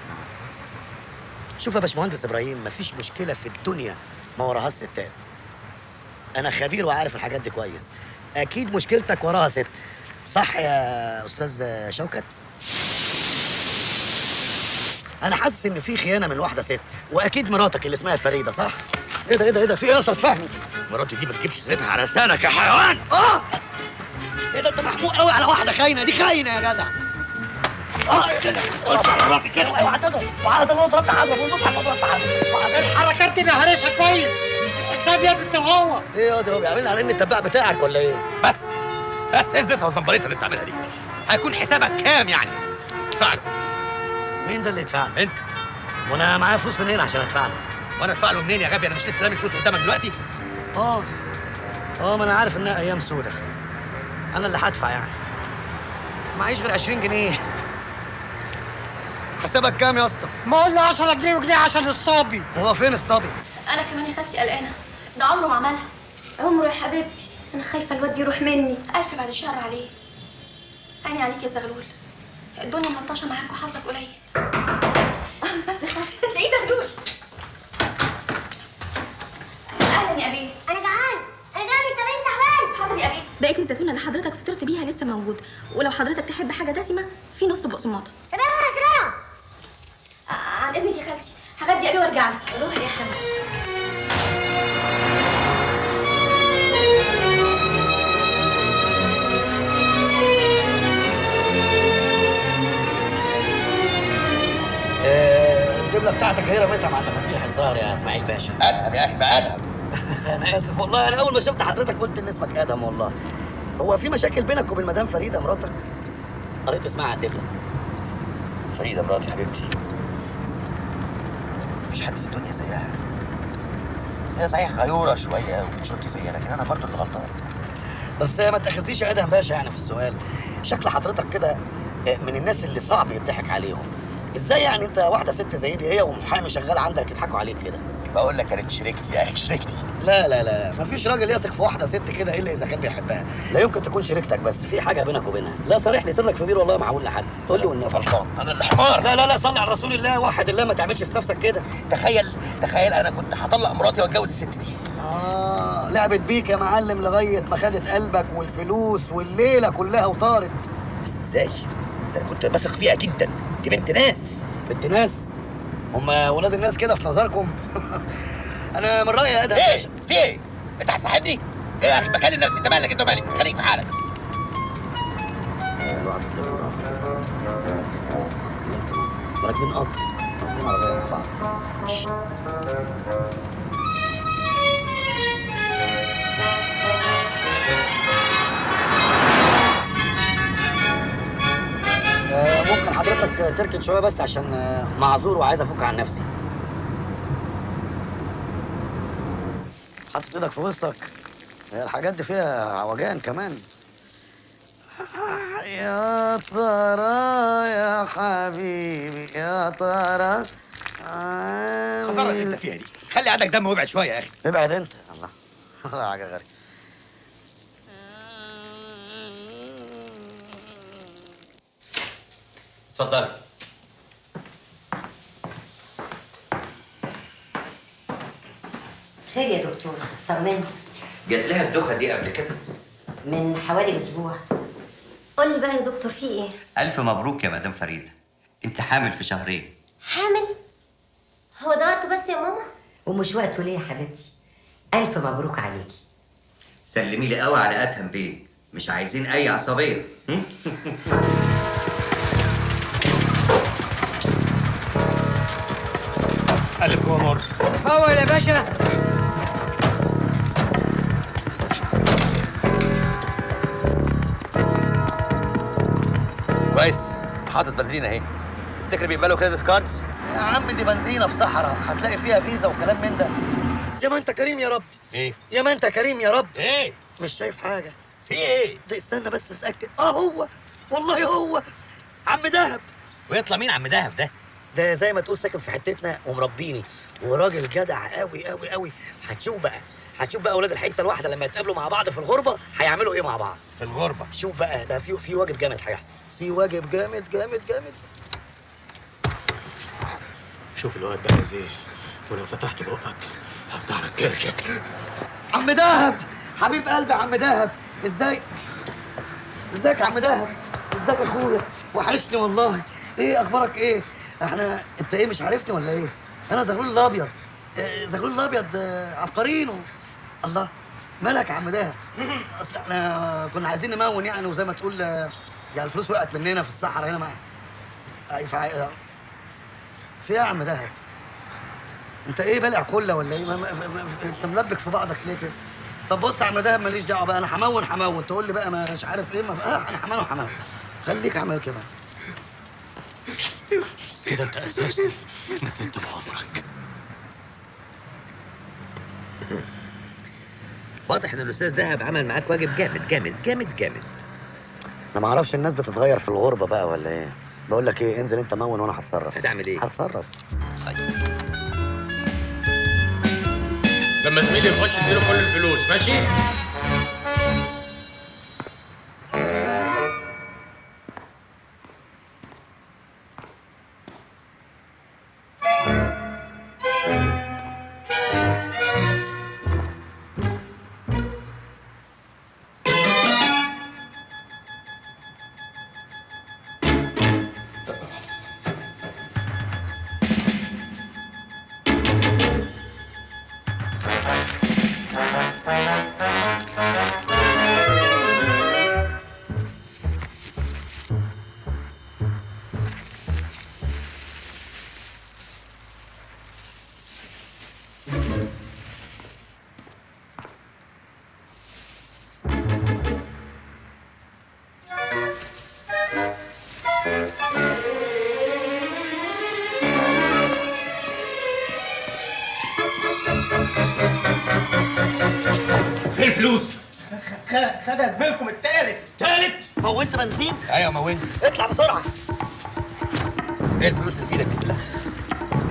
شوف يا باشمهندس ابراهيم، مفيش مشكلة في الدنيا ما وراهاش ستات. أنا خبير وعارف الحاجات دي كويس. أكيد مشكلتك وراها ست، صح يا أستاذ شوكت؟ أنا حاسس إن في خيانة من واحدة ست، وأكيد مراتك اللي اسمها فريدة، صح؟ إيه ده إيه ده إيه ده؟ في إيه يا أستاذ فهمي؟ مراتي دي ما تجيبش سيرتها على لسانك يا حيوان. إيه ده، أنت محموق قوي على واحدة خاينة، دي خاينة يا جدع. إيه ده؟ قلت على مراتي كده. اوعى تضرب، وعلى ده ضربت حضرتك والمصحف ضربت حضرتك. الحركات دي انا هرشها كويس. الحساب يا ابني انت وهو. إيه يا ده، هو بيعملني على إني التباع بتاعك ولا إيه؟ بس بس إيه الزيتها وزنبريتها اللي أنت عاملها دي؟ هيكون حسابك كام يعني؟ ادفع له. مين ده اللي يدفع له؟ انت. وانا معايا فلوس منين عشان ادفع له؟ وانا ادفع له منين يا غبي؟ انا مش لسه لامي فلوس قدامك دلوقتي؟ ما انا عارف انها ايام سودة. انا اللي هدفع يعني. معيش غير 20 جنيه. حسابك كام يا اسطى؟ ما قلنا 10 جنيه وجنيه عشان الصبي. هو فين الصبي؟ انا كمان يا خالتي قلقانة، ده عمره ما عملها. عمره يا حبيبتي، بس انا خايفة الواد يروح مني. الف بعد الشهر عليه. عيني عليك يا زغلول، الدنيا ملطشه معاك وحظك قليل. تلاقيه زغلول. اهلا يا ابيه. انا جعان، انا جعان من التمرين تعبان. حاضر يا ابيه. بقية الزيتونه اللي حضرتك فطرت بيها لسه موجود، ولو حضرتك تحب حاجة دسمة في نص بقسماطه. طب يلا بسرعة. عن اذنك يا خالتي، هغدي ابي وارجع لك. روحي يا حبيبي. الدبله بتاعتك هي رميتها مع المفاتيح الظاهر يا اسماعيل باشا. ادهم يا اخي بقى، ادهم. انا اسف والله، انا اول ما شفت حضرتك قلت ان اسمك ادهم. والله هو في مشاكل بينك وبين مدام فريدة مراتك؟ قريت اسمها على الدبله. فريدة مراتي حبيبتي، مفيش حد في الدنيا زيها. هي صحيح غيوره شوية وبتشك فيا، لكن انا برضو اللي غلطان. بس ما تاخذنيش يا ادهم باشا يعني في السؤال، شكل حضرتك كده من الناس اللي صعب يضحك عليهم. ازاي يعني انت واحدة ست زي دي هي ومحامي شغال عندك يضحكوا عليك كده؟ بقول لك كانت شريكتي يا اخي، شريكتي. لا لا لا، مفيش راجل يثق في واحدة ست كده الا اذا كان بيحبها. لا يمكن تكون شريكتك، بس في حاجة بينك وبينها. لا صريح لي سرك في بير والله ما هقول لحد. قول لي والنبي. غلطان انا اللي حمار. لا لا لا، صلي على رسول الله، وحد الله، ما تعملش في نفسك كده. تخيل تخيل انا كنت هطلق مراتي واتجوز الست دي. لعبت بيك يا معلم لغاية ما خدت قلبك والفلوس والليلة كلها وطارت. بس ازاي؟ ده انا كنت بثق فيها جدا، دي بنت ناس. بنت ناس؟ هما ولاد الناس كده في نظركم؟ انا من رايي يا ادهم. ايه؟ في ايه؟ انت هتصاحبني؟ ايه يا اخي بكلم نفسي، انت مالك؟ انت مالك؟ خليك في حالك. راكبين قطر، راكبين عربية مع بعض. ممكن حضرتك تركن شوية بس عشان معذور وعايز افك عن نفسي. حاطط ايدك في وسطك، هي الحاجات دي فيها عوجان كمان. يا ترى يا حبيبي يا ترى. خسارة اللي انت فيها دي، خلي عندك دم وابعد شوية يا اخي. ابعد انت. الله الله، حاجة غريبة. اتفضلي. خير يا دكتور، طمني. جات لها الدوخه دي قبل كده؟ من حوالي اسبوع. قولي بقى يا دكتور في ايه؟ الف مبروك يا مدام فريدة، انت حامل في شهرين. حامل؟ هو ده وقته بس يا ماما؟ ومش وقته ليه يا حبيبتي؟ الف مبروك عليكي. سلمي لي قوي على ادهم بيه، مش عايزين اي عصبية. قلب جوه مر. فول يا باشا. كويس، حاطط بنزينة اهي. تفتكر بيقبلوا credit cards؟ يا عم دي بنزينة في صحراء، هتلاقي فيها فيزا وكلام من ده. يا ما انت كريم يا رب. ايه؟ يا ما انت كريم يا رب. ايه؟ مش شايف حاجة. في ايه؟ ده استنى بس اتاكد. هو والله هو عم دهب. ويطلع مين عم دهب ده؟ ده زي ما تقول ساكن في حتتنا ومربيني، وراجل جدع قوي قوي قوي. هتشوف بقى، هتشوف بقى اولاد الحتة الواحدة لما يتقابلوا مع بعض في الغربة هيعملوا ايه مع بعض. في الغربة؟ شوف بقى، ده في واجب جامد هيحصل، في واجب جامد جامد جامد. شوف الواد ده عايز ايه، ولو فتحت بقك هفتح لك كرشك. عم دهب حبيب قلبي، عم دهب ازاي؟ ازيك يا عم دهب؟ ازيك يا اخويا؟ وحشني والله. ايه اخبارك ايه؟ احنا انت ايه مش عارفني ولا ايه؟ انا زغلول الابيض. زغلول الابيض عبقرينه. الله، مالك يا عم دهب؟ اصل احنا كنا عايزين نمون يعني، وزي ما تقول يعني الفلوس وقعت مننا في الصحراء هنا. معايا في ايه يا عم دهب؟ انت ايه بالع كله ولا ايه؟ انت ملبك في بعضك ليه كده؟ طب بص يا عم دهب ماليش دعوه بقى، انا همون همون، تقول لي بقى مش عارف ايه، ما انا همون همون. خليك عامل كده. كده انت اساسا نفدت بعمرك. واضح ان الاستاذ دهب عمل معاك واجب جامد جامد جامد جامد. انا ما اعرفش الناس بتتغير في الغربة بقى ولا ايه. بقول لك ايه، انزل انت مون وانا هتصرف. هتعمل ايه؟ هتصرف. طيب لما زميلي يخش اديله كل الفلوس، ماشي؟ خدها زميلكم التالت. تالت؟ مونت بنزين؟ ايوه مونت. اطلع بسرعة. ايه الفلوس اللي في ايدك دي كلها؟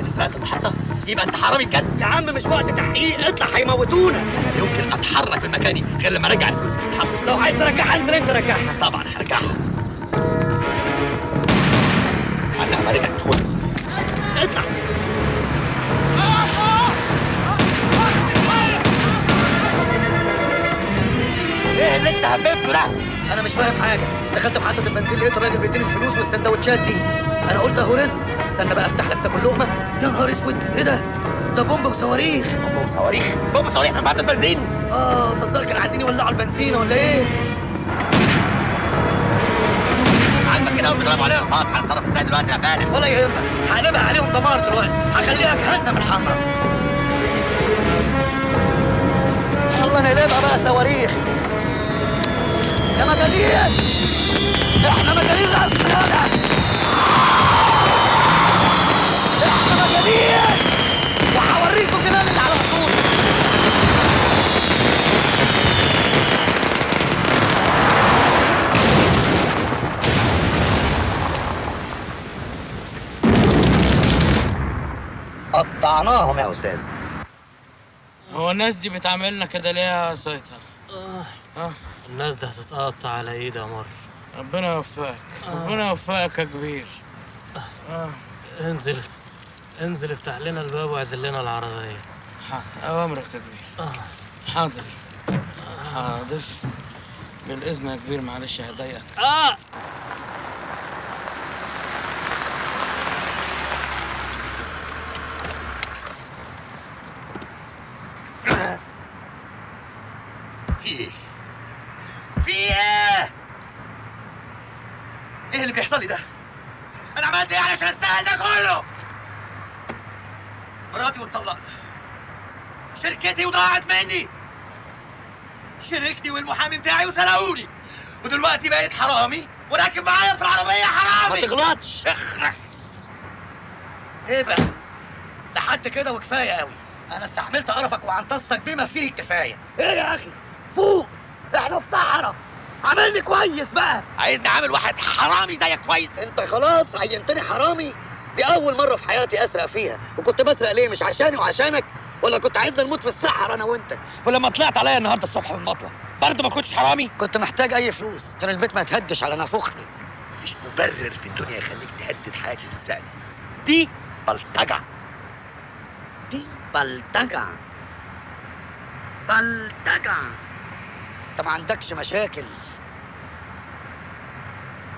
انت سرقت المحطة؟ يبقى انت حرامي بجد. يا عم مش وقت تحقيق، اطلع هيموتونا. انا لا يمكن اتحرك من مكاني غير لما ارجع الفلوس اللي سحبها. لو عايز ترجعها انزل انت رجعها. طبعا هرجعها. انا ما رجعت. خد اطلع. ايه اللي انت هببته ده؟ انا مش فاهم حاجة. دخلت محطة البنزين لقيت الراجل بيديني الفلوس والسندوتشات دي. انا قلت اهو رزق، استنى بقى افتح لك تاكل لقمة. يا نهار اسود، ايه ده؟ ده بومب وصواريخ. بومب وصواريخ؟ بومب وصواريخ من محطة البنزين؟ اه ده الظاهر كانوا عايزين يولعوا البنزين ولا ايه؟ عاجبك كده وبيضربوا علينا رصاص؟ هنتصرف ازاي دلوقتي يا فالح؟ ولا يهمك، هقلبها عليهم دمار دلوقتي، هخليها جهنم الحمراء. يلا نقلبها بقى صواريخ. يا مجانين، احنا مجانين رسمي يالا، احنا مجانين، وهوريكم جنان اللي على اصول. قطعناهم يا استاذ. هو الناس دي بتعاملنا كده ليه يا سيطر؟ الناس دي هتتقطع على ايدي يا مر. ربنا يوفقك. ربنا يوفقك يا كبير. انزل انزل، افتح لنا الباب واعدل لنا العربية. حاضر، أوامرك يا كبير. حاضر حاضر، بالإذن يا كبير. معلش هضايقك. في ايه؟ في ايه؟ ايه اللي بيحصل لي ده؟ انا عملت ايه علشان استاهل ده كله؟ مراتي واتطلقنا، شركتي وضاعت مني، شركتي والمحامي بتاعي وسرقوني، ودلوقتي بقيت حرامي وراكب معايا في العربية حرامي. ما تغلطش. اخرس. ايه بقى؟ لحد كده وكفاية قوي. انا استحملت قرفك وعنطستك بما فيه الكفاية. ايه يا اخي؟ فوق، احنا في صحراء. عاملني كويس بقى. عايزني عامل واحد حرامي زيك كويس؟ انت خلاص عينتني حرامي؟ دي اول مرة في حياتي اسرق فيها، وكنت بسرق ليه؟ مش عشاني وعشانك؟ ولا كنت عايزنا نموت في الصحراء انا وانت؟ ولما طلعت عليا النهارده الصبح من المطوه برضه ما كنتش حرامي؟ كنت محتاج اي فلوس عشان البيت ما يتهدش على نافوخني. مفيش مبرر في الدنيا يخليك تهدد حياتي وتسرقني. دي بلطجه. دي بلطجه. بلطجه. انت ما عندكش مشاكل.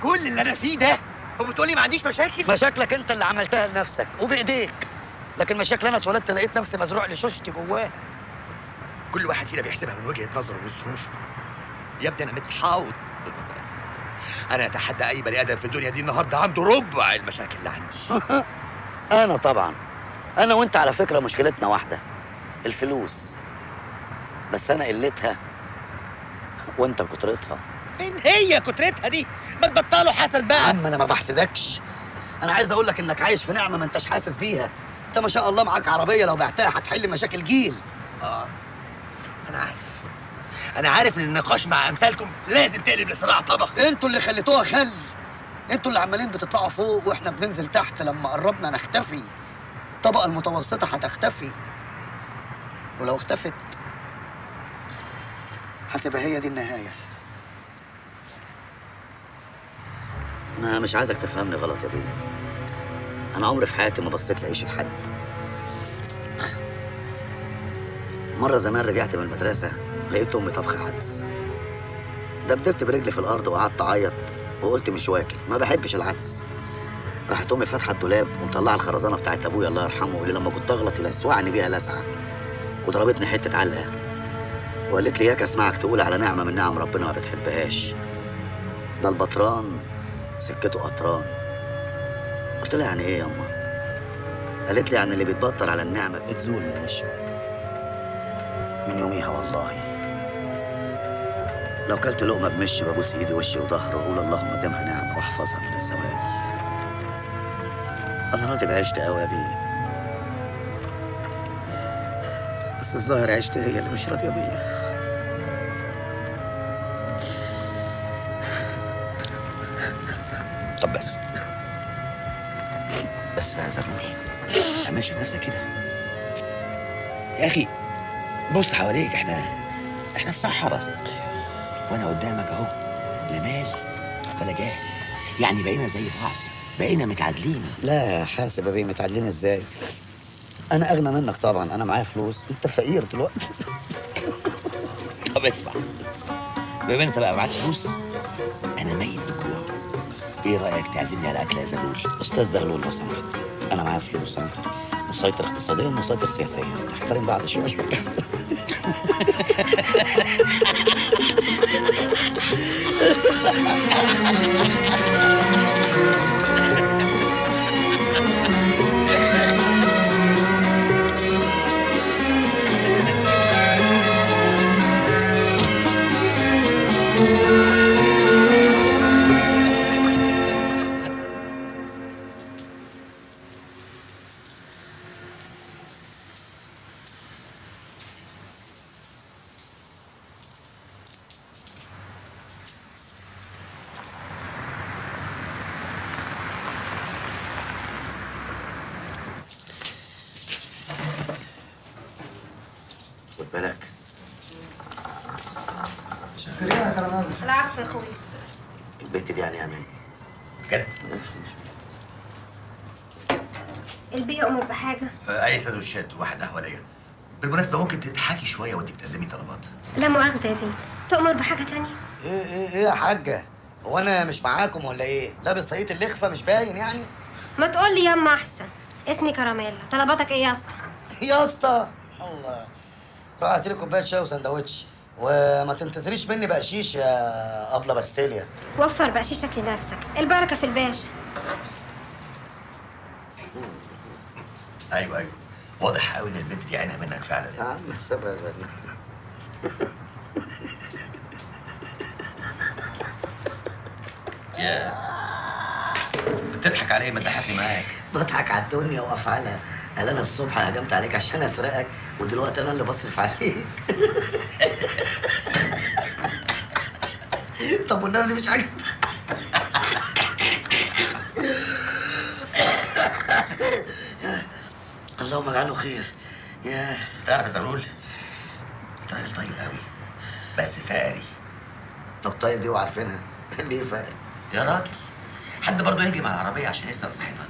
كل اللي انا فيه ده وبتقولي ما عنديش مشاكل؟ مشاكلك انت اللي عملتها لنفسك وبايديك، لكن مشاكل انا اتولدت لقيت نفسي مزروع لشوشتي جواها. كل واحد فينا بيحسبها من وجهة نظره وظروفه. يا ابني انا متحاوط بالمصايب. انا اتحدى اي بني ادم في الدنيا دي النهارده عنده ربع المشاكل اللي عندي. انا طبعا، انا وانت على فكرة مشكلتنا واحدة، الفلوس. بس انا قلتها وانت كترتها. فين هي كترتها دي؟ ما تبطلوا حسد بقى. يا عم انا ما بحسدكش، انا عايز اقول لك انك عايش في نعمه ما انتش حاسس بيها. انت ما شاء الله معاك عربية لو بعتها هتحل مشاكل جيل. انا عارف، انا عارف ان النقاش مع امثالكم لازم تقلب لصراع طبقي. انتوا اللي خليتوها خل، انتوا اللي عمالين بتطلعوا فوق واحنا بننزل تحت. لما قربنا نختفي، الطبقة المتوسطة هتختفي، ولو اختفت هتبقى هي دي النهاية. أنا مش عايزك تفهمني غلط يا بيه. أنا عمري في حياتي ما بصيت لعيشة حد. مرة زمان رجعت من المدرسة لقيت أمي طبخة عدس. دبدبت برجلي في الأرض وقعدت أعيط وقلت مش واكل، ما بحبش العدس. راحت أمي فاتحة الدولاب ومطلعة الخرزانة بتاعت أبويا الله يرحمه، اللي لما كنت أغلط يلسوعني بيها لسعة، وضربتني حتة علقة وقالت لي ياك أسمعك تقول على نعمة من نعم ربنا ما بتحبهاش، ده البطران سكته قطران. قلت لها يعني ايه ياما؟ قالت لي يعني اللي بيتبطر على النعمة بتزول من وشه. من يوميها والله لو كلت لقمة بمشي ببوس ايدي وشي وظهري واقول اللهم اديمها نعمه واحفظها من الزوال. انا راضي بعيشتي قوي يا بيه، بس الظاهر عيشتي هي اللي مش راضية بيا. طب بس بس بقى يا زغلول، ما تعملش في نفسك كده يا اخي. بص حواليك، احنا في صحراء، وانا قدامك اهو، لا مال ولا جاه، يعني بقينا زي بعض، بقينا متعادلين. لا حاسب يا بيه، متعادلين ازاي؟ انا اغنى منك طبعا، انا معايا فلوس، انت فقير دلوقتي. طب اسمع، بما انت بقى معاك فلوس، انا ميت بالجوع، ايه رايك تعزمني على اكله يا زغلول؟ استاذ زغلول لو سمحت، انا معايا فلوس، انا مسيطر اقتصاديا ومسيطر سياسيا، احترم بعض شوية. خد بالك. شكرا يا كرمال. العفو يا اخويا. البت دي يعني امان بجد؟ البيه امر بحاجة؟ اي سندوتشات وواحد قهوة ليا. بالمناسبة ممكن تضحكي شوية وانت بتقدمي طلبات؟ لا مؤاخذة يا بيه، تؤمر بحاجة تانية؟ ايه ايه ايه يا حاجة؟ هو انا مش معاكم ولا ايه؟ لابس طاقية اللخفه مش باين يعني؟ ما تقول لي ياما احسن. اسمي كراميلا، طلباتك ايه يا اسطى؟ يا اسطى الله، روح هاتي لي كوباية شاي وسندوتش، وما تنتظريش مني بقشيش يا ابله باستيليا. وفر بقشيشك لنفسك، البركة في الباشا. ايوه ايوه، واضح قوي ان البنت دي عينها منك فعلا. يا عم سيبها يا زلمة. يا بتضحك على ايه؟ ما تضحكني معاك. بضحك على الدنيا وافعالها. قال انا الصبح هجمت عليك عشان اسرقك، ودلوقتي انا اللي بصرف عليك. طب والنبي دي مش حاجة. اللهم اجعله خير. يا تعرف يا زغلول، انت راجل طيب قوي بس فقري. طب طيب دي وعارفينها، ليه فقري؟ يا راجل، حد برضه يهجم على العربية عشان يسرق صاحبها؟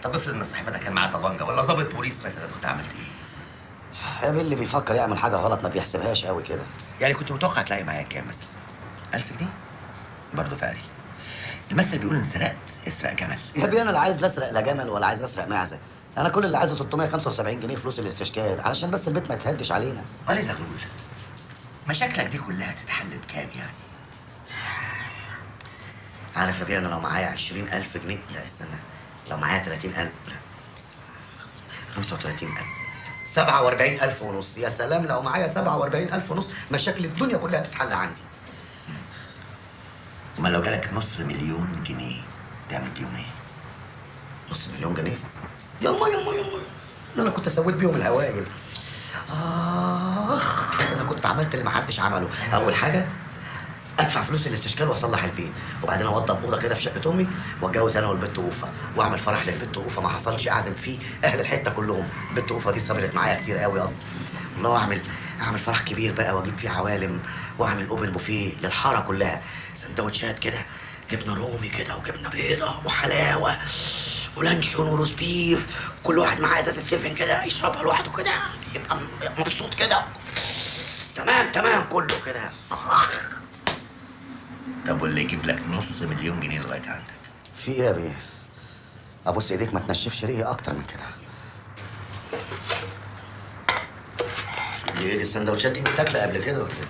طب افرض ان صاحبها ده كان معاه طبنجه ولا ظابط بوليس مثلا، كنت عملت ايه؟ يا بيه اللي بيفكر يعمل حاجة غلط ما بيحسبهاش قوي كده. يعني كنت متوقع تلاقي معايا كام مثلا؟ 1000 جنيه؟ برضه فقري. المثل بيقول ان سرقت اسرق جمل. يا بيه انا لا عايز لا اسرق لا جمل ولا عايز اسرق معزة، انا كل اللي عايزه 375 جنيه فلوس الاستشكال علشان بس البيت ما يتهدش علينا. ولا يا زغلول، مشاكلك دي كلها تتحل بكام يعني؟ عارف يا بيه انا لو معايا 20000 جنيه، لا استنى، لو معايا 30000، لا 35000، 47000 ونص. يا سلام، لو معايا 47000 ونص مشاكل الدنيا كلها تتحل عندي. امال لو جالك 500,000 جنيه تعمل بيهم ايه؟ 500,000 جنيه؟ يلا يلا يلا، ده انا كنت سويت بيهم الهوايل. اخ، انا كنت عملت اللي محدش عمله. اول حاجة ادفع فلوس الاستشكال واصلح البيت، وبعدين اوضب اوضة كده في شقه امي، واتجوز انا والبت اوفه، واعمل فرح للبت اوفه ما حصلش اعزم فيه اهل الحتة كلهم. البت اوفه دي صبرت معايا كتير قوي اصلا والله. اعمل فرح كبير بقى، واجيب فيه عوالم، واعمل open buffet للحاره كلها، سندوتشات كده، جبنه رومي كده، وجبنه بيضة، وحلاوة، ولانشون، و roast beef، كل واحد معاه ازازة سيفن كده يشربها لوحده كده، يبقى مبسوط كده. تمام تمام كله كده. اخ. طب واللي يجيب لك 500,000 جنيه لغاية عندك؟ في ايه يا بيه؟ ابوس ايديك ما تنشفش ريقي اكتر من كده. دي ايه السندوتشات دي متاكله قبل كده ولا ايه؟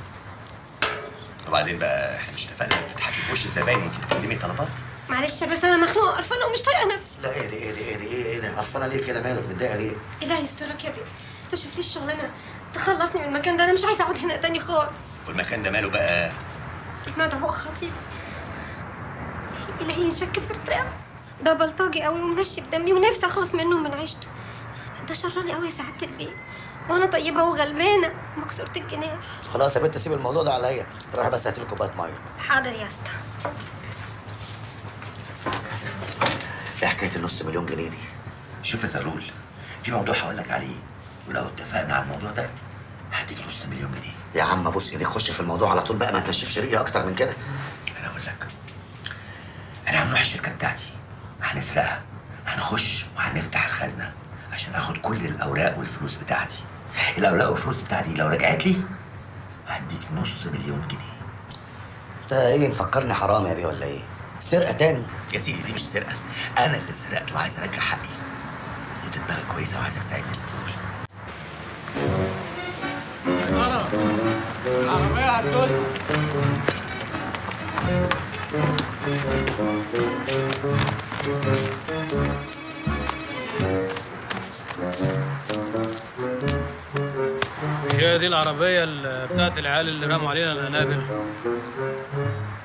وبعدين بقى احنا مش اتفقنا انك تضحكي في وش الزباين وانت بتقدمي طلبات؟ معلش بس انا مخنوقه قرفانه ومش طايقة نفسي. لا ايه ده ايه ده ايه ده ايه ده؟ قرفانه ليه كده؟ مالك متضايقة ليه؟ الله يسترك يا بيه، تشوف لي الشغلانة تخلصني من المكان ده، انا مش عايزه اقعد هنا تاني خالص. والمكان ده ماله بقى؟ ما ده هو خطيب إلهي ينشك في الدراع ده، بلطجي قوي ومنشف دمي ونفسي اخلص منه ومن عيشته. ده شراني قوي يا سعادة البيه، وانا طيبة وغلبانه مكسورة الجناح. خلاص يا بنت سيب الموضوع ده عليا، روحي بس هاتي لي كوباية مية. حاضر يا اسطى. ايه حكاية النص مليون جنيه دي؟ شوف يا زغلول، في موضوع هقول لك عليه، ولو اتفقنا على الموضوع ده هديك نص مليون جنيه. يا عم بص ايديك، خش في الموضوع على طول بقى، ما تنشفش ريقي اكتر من كده. انا اقول لك، انا هنروح الشركة بتاعتي، هنسرقها، هنخش وهنفتح الخزنة عشان اخد كل الاوراق والفلوس بتاعتي. الاوراق والفلوس بتاعتي لو رجعت لي هديك نص مليون جنيه. انت ايه مفكرني حرام يا بيه ولا ايه؟ سرقه تاني؟ يا سيدي دي مش سرقه، انا اللي سرقت وعايز ارجع حقي. وانت دماغك كويسة وعايزك تساعدني يا زغلول. العربية هتدوس. هي دي العربية اللي بتاعت العيال اللي رموا علينا القنابل؟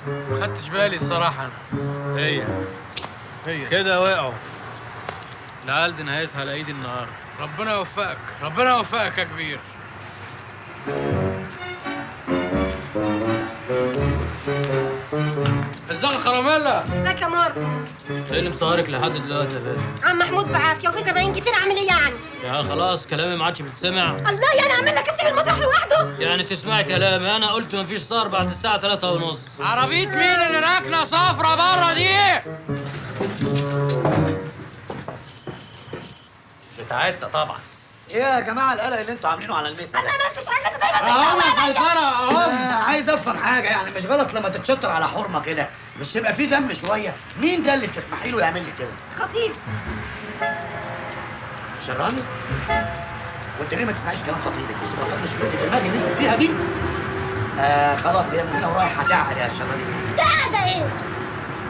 ما خدتش بالي الصراحة أنا. هي كده وقعوا العيال دي، نهايتها على إيدي النهاردة. ربنا يوفقك، ربنا يوفقك يا كبير. ازيك يا كراميلا؟ ازيك يا ماركو؟ ايه اللي مسهرك لحد دلوقتي يا فادي؟ عم محمود بعافية وفي زباين كتير، اعمل ايه يعني؟ يا خلاص كلامي ما عادش بيتسمع. الله، يعني اعمل لك اسيب المسرح لوحده؟ يعني تسمعي كلامي؟ انا قلت مفيش سهر بعد الساعة 3:30. عربية مين اللي راكنة صفرة بره دي؟ بتاعتنا طبعا. ايه يا جماعة القلق اللي انتوا عاملينه على الميسه ده؟ انا ما عملتش حاجة، انت دايما اهو يا سيطرة اهو. عايز افهم حاجة، يعني مش غلط لما تتشطر على حرمه كده، مش يبقى فيه دم شوية؟ مين ده اللي بتسمحي له يعمل لي كده؟ خطيب. شراني؟ وانت ليه ما تسمعيش كلام خطيبك؟ مش تبطلي شغلة الدماغ اللي انت فيها دي؟ خلاص يا من هنا ورايح هتعقل يا شراني. تعقل ايه؟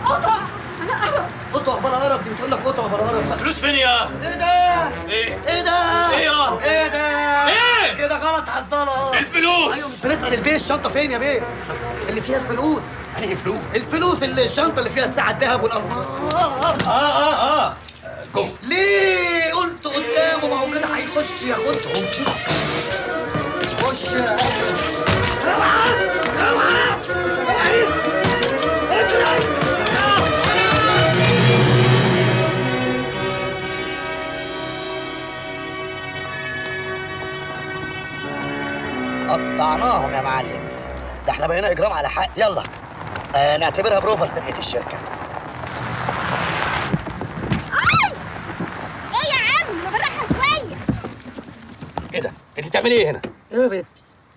قطع. انا قرف. قطع بلا قرف، دي بتقول لك قطع بلا قرف. فلوس فين يا؟ ايه ده؟ ايه؟ ايه ده؟ ايه يا؟ ايه ده؟ ايه؟ كده غلط حصاله. الفلوس. ايوه مش بنسال البيه الشنطة فين يا بيه؟ اللي فيها الفلوس. يعني ايه فلوس؟ الفلوس اللي الشنطة اللي فيها الساعة الذهب والالماس. جوه. ليه قلت قدامه؟ ما هو كده هيخش ياخدهم. خش يا اوعى اوعى اجري. قطعناهم يا معلم، ده احنا بقينا اجرام على حق. يلا نعتبرها بروفر سرقه الشركة. اي ايه يا عم، ما بالراحة شوية. ايه ده؟ انت بتعملي ايه هنا؟ ايه يا بنت؟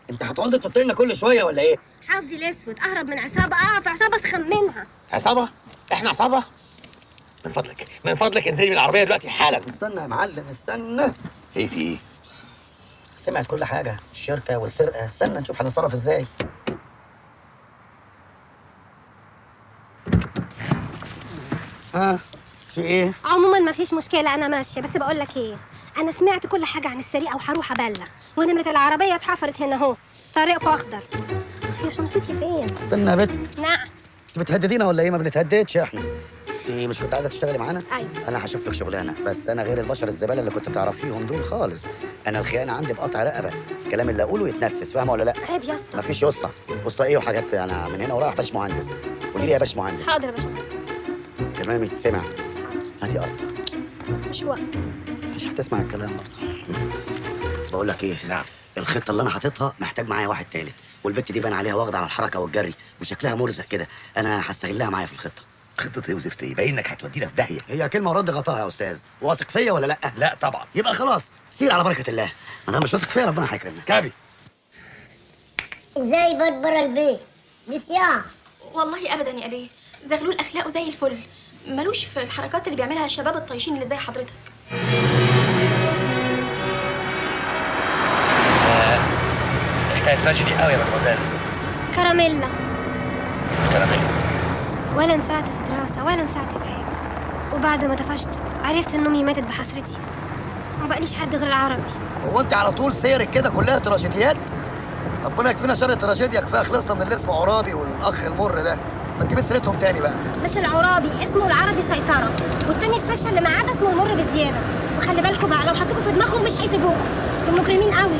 انت هتقعدي تنطي لنا كل شوية ولا ايه؟ حظي الاسود، اهرب من عصابة اقع في عصابة اسخن منها. عصابة؟ احنا عصابة؟ من فضلك، من فضلك انزلي من العربية دلوقتي حالا. استنى يا معلم استنى. ايه في ايه؟ سمعت كل حاجة، الشركة والسرقة، استنى نشوف هنتصرف ازاي. في ايه؟ عموما مفيش مشكلة، أنا ماشية، بس بقول لك ايه؟ أنا سمعت كل حاجة عن السرقة وهروح أبلغ، ونمرة العربية اتحفرت هنا أهو، طريقكوا أخضر. هي شنطتي فين؟ استنى يا بت. نعم. أنت بتهددينا ولا ايه؟ ما بنتهددش احنا. انت مش كنت عايزه تشتغلي معانا؟ ايوه. انا هشوف لك شغلانة، بس انا غير البشر الزبالة اللي كنت تعرفيهم دول خالص. انا الخيانة عندي بقطع رقبة، الكلام اللي اقوله يتنفذ، فاهمه ولا لا؟ عيب يا اسطى. مفيش يا اسطى، اسطى ايه وحاجات؟ انا من هنا ورايح باش مهندس. قولي لي يا باش مهندس. حاضر يا باش مهندس. كلامي يتسمع. هاتي قطة. مش وقت. مش هتسمع الكلام برضه. بقول لك ايه؟ نعم. الخطة اللي انا حاططها محتاج معايا واحد تالت، والبت دي بان عليها واخده على الحركة والجري وشكلها مرزق كده، انا هستغلها معايا في الخطة. خطة ايه وزفت ايه؟ باين انك هتودينا في داهية. هي كلمة ورد غطاها يا استاذ، واثق فيا ولا لا؟ لا طبعا. يبقى خلاص، سير على بركة الله. ما دام مش واثق فيا ربنا هيكرمنا. كابي. ازاي بات بره البيت؟ دي صياعه. والله ابدا يا ابيه، زغلول اخلاقه زي الفل، ملوش في الحركات اللي بيعملها الشباب الطايشين اللي زي حضرتك. حكاية تراجيدي قوي يا مدموزيل. كراميلا. كراميلا. ولا نفعت في دراسة ولا نفعت في حاجة، وبعد ما طفشت عرفت إن أمي ماتت بحسرتي، ما بقاليش حد غير العربي. هو أنت على طول سيرك كده كلها تراجيديات؟ ربنا يكفينا شر التراجيديا، كفاية خلصنا من اللي اسمه عرابي والأخ المر ده، ما تجيبش سيرتهم تاني بقى. مش العرابي، اسمه العربي سيطرة، والتاني الفشة اللي معاه ده اسمه المر بزيادة، وخلي بالكوا بقى لو حطوكوا في دماغهم مش هيسيبوكوا، انتوا مجرمين قوي.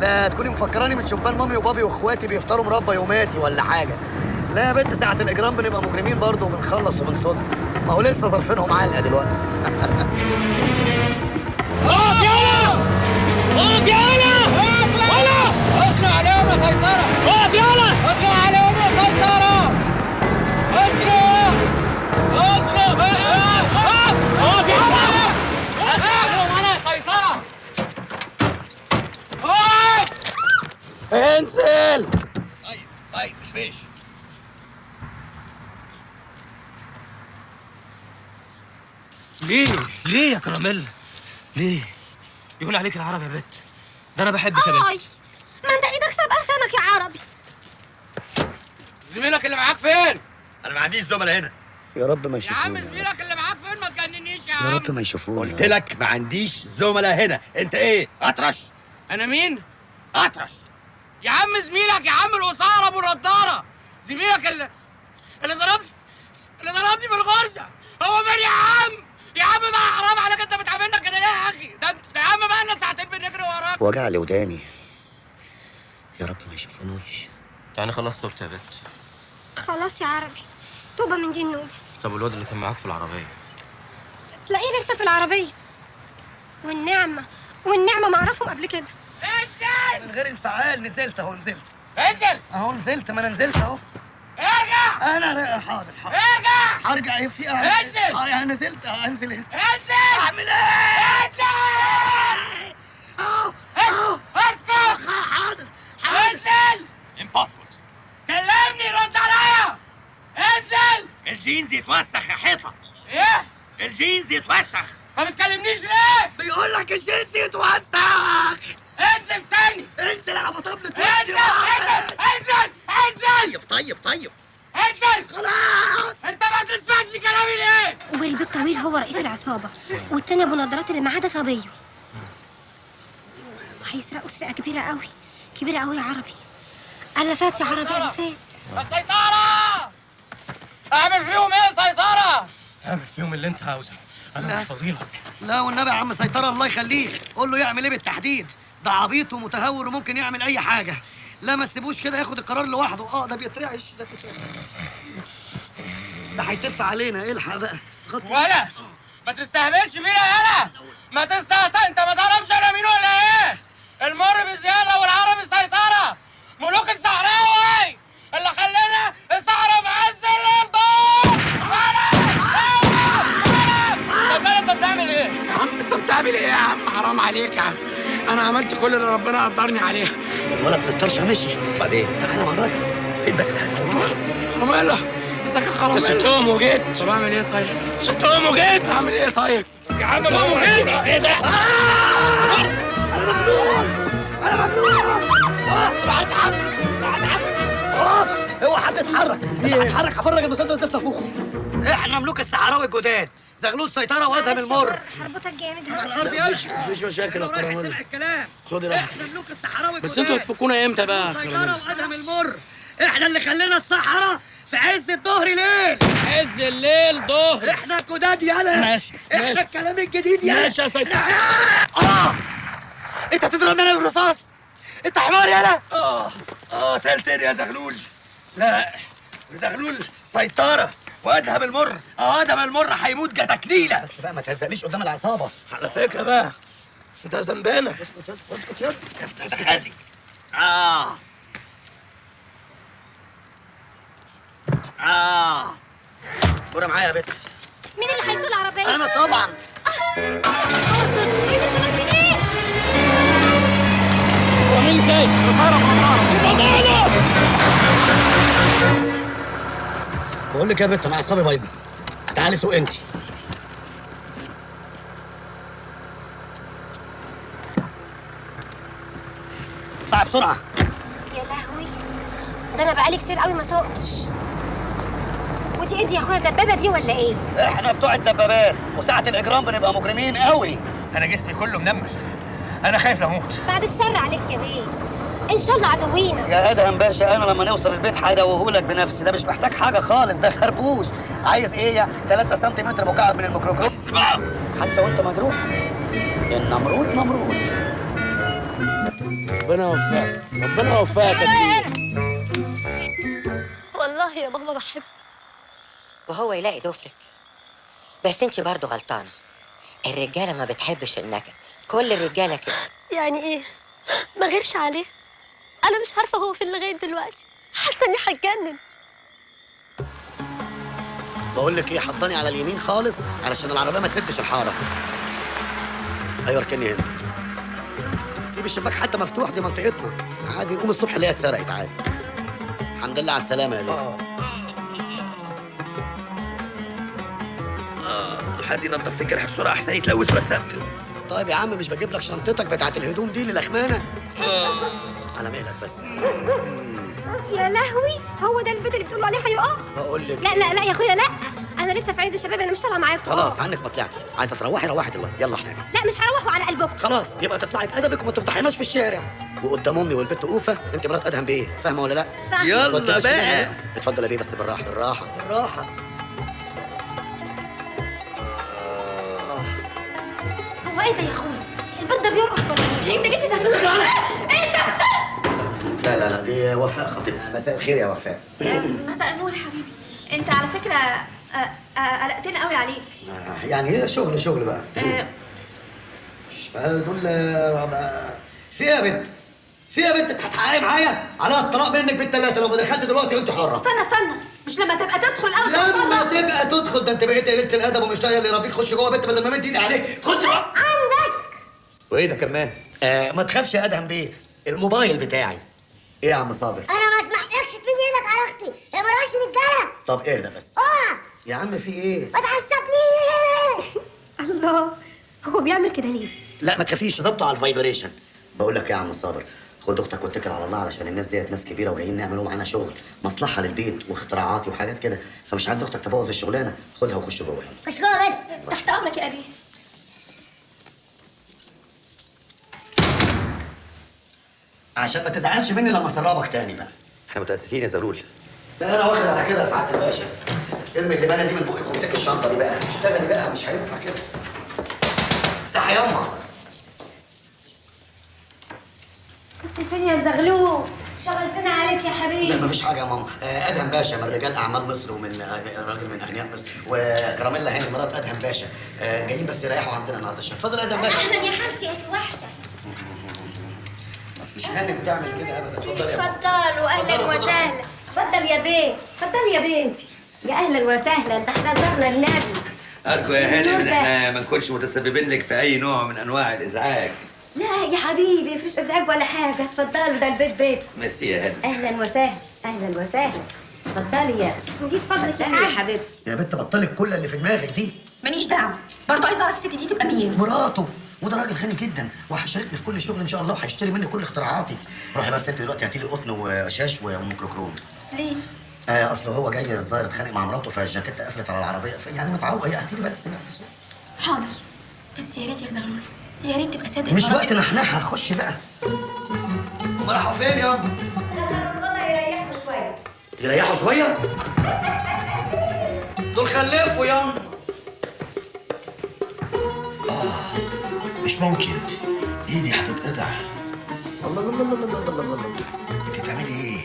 لا تكوني مفكراني من شبان مامي وبابي واخواتي بيفطروا مربى يوماتي ولا حاجة. لا يا بنت، ساعة الإجرام بنبقى مجرمين برضه وبنخلص وبنصد. ما هو لسه ظرفينهم علقه دلوقتي. اقف يالا، اقف يالا، ولا اصنع عليهم يا سيطرة. اقف يالا، اصنع عليهم يا سيطرة. اصنع، اصنع، اقف، اقف يالا، اصنع عليهم يا سيطرة. اقف، انزل. طيب طيب مش فيش. ليه؟ ليه يا كراميلا؟ ليه؟ يقول عليك العربي يا بت، ده انا بحبك يا بت. اي ما انت ايدك سابقه لسانك يا عربي. زميلك اللي معاك فين؟ انا ما عنديش زملاء هنا. يا رب ما يشوفوني. يا عم زميلك اللي معاك فين؟ ما تجننيش يا عم. يا رب ما يشوفوني. قلت لك ما عنديش زملاء هنا، انت ايه؟ اطرش؟ انا مين؟ اطرش يا عم. زميلك يا عم القصير ابو النضارة، زميلك اللي ضربني، اللي ضربني بالغرزه، هو فين يا عم؟ يا عم بقى حرام عليك، انت بتعاملنا كده ليه يا اخي؟ ده يا عم بقى لنا ساعتين بنجري وراك. وجع لي وداني. يا رب ما يشوفونيش. يعني خلاص توبت يا بت؟ خلاص يا عربي، توبه من دي النوبة. طب والواد اللي كان معاك في العربية؟ تلاقيه لسه في العربية. والنعمة، والنعمة ما اعرفهم قبل كده. انزل من غير انفعال. نزلت اهو، نزلت. انزل اهو، نزلت. ما انا نزلت اهو. ارجع. انا حاضر حاضر. ارجع. هرجع ايه في اعمل؟ انزل. انا نزلت. انزل ايه؟ انزل. اعمل ايه؟ انزل. اهو اهو. اسكت. حاضر حاضر. انزل. Impossible. كلمني، رد عليا. انزل. الجينز يتوسخ يا حيطة. ايه؟ الجينز يتوسخ. ما بتكلمنيش ليه؟ بيقول لك الجينز يتوسخ. انزل تاني. انزل يا ابو طبلة. انزل انزل انزل انزل. طيب طيب طيب. انزل. خلاص. انت ما تسمعش كلامي ليه؟ والبيت طويل هو رئيس العصابة، والتاني ابو نضارات اللي معاه ده صبية. وهيسرقوا سرقه كبيرة قوي، كبيرة قوي يا عربي. الافات يا عربي، الافات. السيطرة. اعمل فيهم ايه يا سيطرة؟ اعمل فيهم اللي انت عاوزه، انا مش فاضيلك. لا والنبي يا عم سيطرة الله يخليك، قول له يعمل ايه بالتحديد. ده عبيط ومتهور وممكن يعمل اي حاجة. لا ما تسيبوش كده ياخد القرار لوحده. ده بيترعش، ده بيترعش، ده هيتف علينا. الحق بقى. ولا ما تستهبلش بينا يالا، ما تستهبل. انت ما تعرفش انا مين ولا ايه؟ المر بزيادة والعربي سيطرة، ملوك الصحراوي اللي خلانا الصحراء في عز الليل. ولا انت بتعمل ايه؟ يا عم انت بتعمل ايه يا عم؟ حرام عليك يا عم، انا عملت كل اللي ربنا قدرني عليه. الولد الطرشه مشي. بعدين تعالى ورايا. فين بس؟ خرميله، ازيك يا خرميله؟ سبتهم وجيت. طب اعمل ايه طيب؟ سبتهم وجيت. اعمل ايه طيب؟ يا عم ما هو جيت. ايه ده؟ انا مجنون، انا مجنون. راح اتعب، راح اتعب. اقف، اوعى حد يتحرك. اللي هيتحرك هفرج المسدس ده في نافوخه. احنا ملوك الصحراوي الجداد، زغلول سيطرة وادهم المر. حربتك جامد. الارض يمشي. مفيش مشاكل يا كراميلا، خدي راحتك. احنا ملوك الصحراوي الجداد. بس انتوا هتفكونا امتى بقى يا سيطرة وادهم المر. احنا اللي خلينا الصحراء في عز الظهر ليل. عز الليل ظهر. احنا الجداد يالا. ماشي احنا الكلام الجديد يالا. ماشي يا سيطرة. انت هتضربني انا بالرصاص؟ انت حمار يالا. تلتين يا زغلول. لا زغلول سيطرة وادهم المر. ادهم المر هيموت جتكنيله. بس بقى ما تهزقنيش قدام العصابة. على فكرة بقى انت ذنبانه. اسكت اسكت يلا. افتح دخلي. كورة معايا يا بت. مين اللي هيسوق العربية؟ انا طبعا. ايه ده؟ انت ماسكين ايه؟ هو مين اللي سايق؟ خسارة بنضاره. بقول لك يا بت انا اعصابي بايظة، تعالي سوق انت. اطلعي بسرعة. يا لهوي، ده انا بقالي كتير قوي ما سوقتش. ودي ايه دي يا اخويا، الدبابة دي ولا ايه؟ احنا بتوع الدبابات، وساعة الاجرام بنبقى مجرمين قوي. انا جسمي كله منمل، انا خايف لاموت. بعد الشر عليك يا بيه، ان شاء الله عدوينا. يا ادهم باشا، انا لما نوصل البيت هدوهولك بنفسي، ده مش محتاج حاجة خالص، ده خربوش. عايز ايه يا 3 سنتيمتر مكعب من الميكروكروس حتى وانت مجروح. النمرود نمرود. ربنا يوفقك، ربنا يوفقك يا كبير. والله يا ماما بحبك. وهو يلاقي ضفرك بس انت برضه غلطانة. الرجالة ما بتحبش النكد، كل الرجالة كده. يعني ايه؟ ما غيرش عليه؟ انا مش عارفه هو فين لغاية دلوقتي، حاسه اني هتجنن. بقول لك ايه، حطني على اليمين خالص علشان العربية ما تسدش الحارة. ايوه اركني هنا. سيب الشباك حتى مفتوح، دي منطقتنا عادي، نقوم الصبح نلاقيها اتسرقت عادي. الحمد لله على السلامة يا ليه. حد ينظف لي الجرح بسرعة احسن يتلوث واتساب. طيب يا عم مش بجيب لك شنطتك بتاعت الهدوم دي للخمانه؟ على مهلك بس. يا لهوي، هو ده البيت اللي بتقولوا عليه هيقع؟ بقول لك لا لا لا يا اخويا لا، انا لسه في عز الشباب، انا مش طالعه معاكم. خلاص عنك ما طلعتي، عايزه تروحي روحي دلوقتي، يلا احنا. لا مش هروح وعلى قلبكم. خلاص يبقى تطلعي بادبك وما تفضحيناش في الشارع وقدام امي والبت اوفه. انت مرات ادهم بيه، فاهمه ولا لا؟ فاهمه. يلا بقى اتفضل يا بيه، بس بالراحة بالراحة بالراحة. هو ايه ده يا اخويا؟ البيت ده بيرقص ولا ايه؟ انت جيت زغلول؟ انت لا لا لا، دي وفاء خطيبتي. مساء الخير يا وفاء. مساء النور يا حبيبي. انت على فكرة قلقتنا قوي عليك. يعني هي شغل شغل بقى. دول في يا بنت، في يا بنت هتحققي معايا على الطلاق منك بالثلاثة لو ما دخلت دلوقتي انت حره. استنى استنى، مش لما تبقى تدخل اول لما تبقى تدخل، ده انت بقيت قليله الادب ومش لاقيه اللي يربيك. خش جوه بنت بدل ما مد ايدي عليك، خش جوه. عندك وايه ده كمان؟ ما تخافش يا ادهم بيه، الموبايل بتاعي. ايه يا عم صابر؟ انا ما اسمحلكش تمد ايدك على اختي، هي مالهاش رجاله. طب اهدى بس. يا عم في ايه؟ ما تعصبنيش. الله، هو بيعمل كده ليه؟ لا ما تخافيش، ظبطه على ال vibration. بقول لك يا عم صابر، خد اختك واتكل على الله، علشان الناس ديت ناس كبيرة وجايين نعملوا معانا شغل، مصلحة للبيت واختراعاتي وحاجات كده، فمش عايز اختك تبوظ الشغلانة. خدها وخش جوه. خش جوه بنت. تحت امرك يا ابي. عشان ما تزعلش مني لما اسربك تاني بقى. احنا متاسفين يا زغلول. لا انا واخد على كده يا سعادة الباشا. ارمي اللبانه دي من بقك وامسك الشنطة دي بقى، اشتغلي بقى، مش هينفع كده. افتحي ياما. كنت فين يا زغلول؟ شغلتنا عليك يا حبيبي. لا مفيش حاجة يا ماما. ادهم باشا من رجال اعمال مصر ومن راجل من اغنياء مصر، وكراميلا هاني مرات ادهم باشا، جايين بس يريحوا عندنا النهارده. اتفضل يا ادهم باشا. اهلا يا خالتي، انت وحشة. مش هانم بتعمل كده ابدا. اتفضل يا ماما. اتفضل واهلا وسهلا. اتفضل يا بيه، اتفضل يا بنتي. يا اهلا وسهلا، ده احنا زرنا النبي. ارجو يا هانم ان احنا ما نكونش متسببين لك في اي نوع من انواع الازعاج. لا يا حبيبي مفيش ازعاج ولا حاجة، اتفضلوا ده البيت بيتكم. ميرسي يا هانم. اهلا وسهلا، اهلا وسهلا. اتفضلي يا نزيد فضلك يا حبيبتي. يا بنت بطلي الكله اللي في دماغك دي. ماليش دعوه، برضه عايزه اعرف الست دي تبقى مين. مراته، وده راجل غني جدا وهيشاركني في كل شغل ان شاء الله، وهيشتري مني كل اختراعاتي. روحي بس انت دلوقتي هاتي لي قطن وشاش وميكروكروم. ليه؟ اصل هو جاي الظاهر اتخانق مع مراته فالجاكيته قفلت على العربية، يعني متعوق. هاتي لي بس. حاضر، بس يا ريت يا زغلول، يا ريت تبقى صادق. مش وقت نحنحه، خش بقى. هم راحوا فين يابا؟ دخلوا يريحوا شوية. يريحوا شوية؟ دول خلفوا يابا. مش ممكن، ايدي هتتقطع. الله الله الله الله الله الله، انت بتعملي ايه؟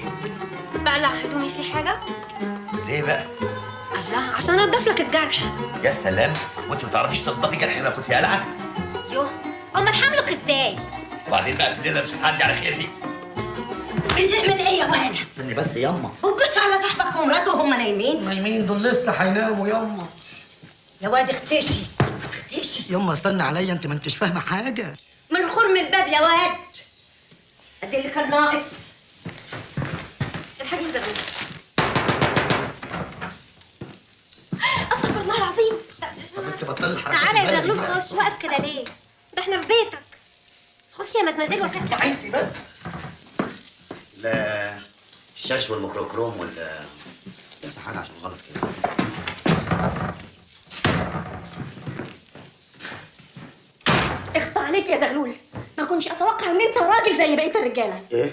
بقلع هدومي في حاجة؟ ليه بقى؟ الله، عشان انضف لك الجرح. يا سلام، وانت ما تعرفيش تنضفي جرح لما كنت قلعه؟ يوه، امال حملك ازاي؟ وبعدين بقى في الليلة مش هتعدي على خير دي. بتعمل ايه يا ولد؟ استني بس ياما. وتبص على صاحبك ومراته وهم نايمين؟ نايمين دول لسه هيناموا ياما. يا واد اختشي اختشي ياما. استنى عليا، انت ما انتش فاهمه حاجة. من خرم الباب يا واد، قد اللي كان ناقص. الحاج زغلول، استغفر الله العظيم. طب انت بطلي الحركات. تعالى يا زغلول خش، واقف كده ليه؟ ده احنا في بيتك. خش يا مدمزيل وفاء. انت بس. لا الشاش والميكروكروم وال لسه حاجة عشان غلط كده. اخص عليك يا زغلول، ما كنتش اتوقع ان انت راجل زي بقية الرجالة. ايه؟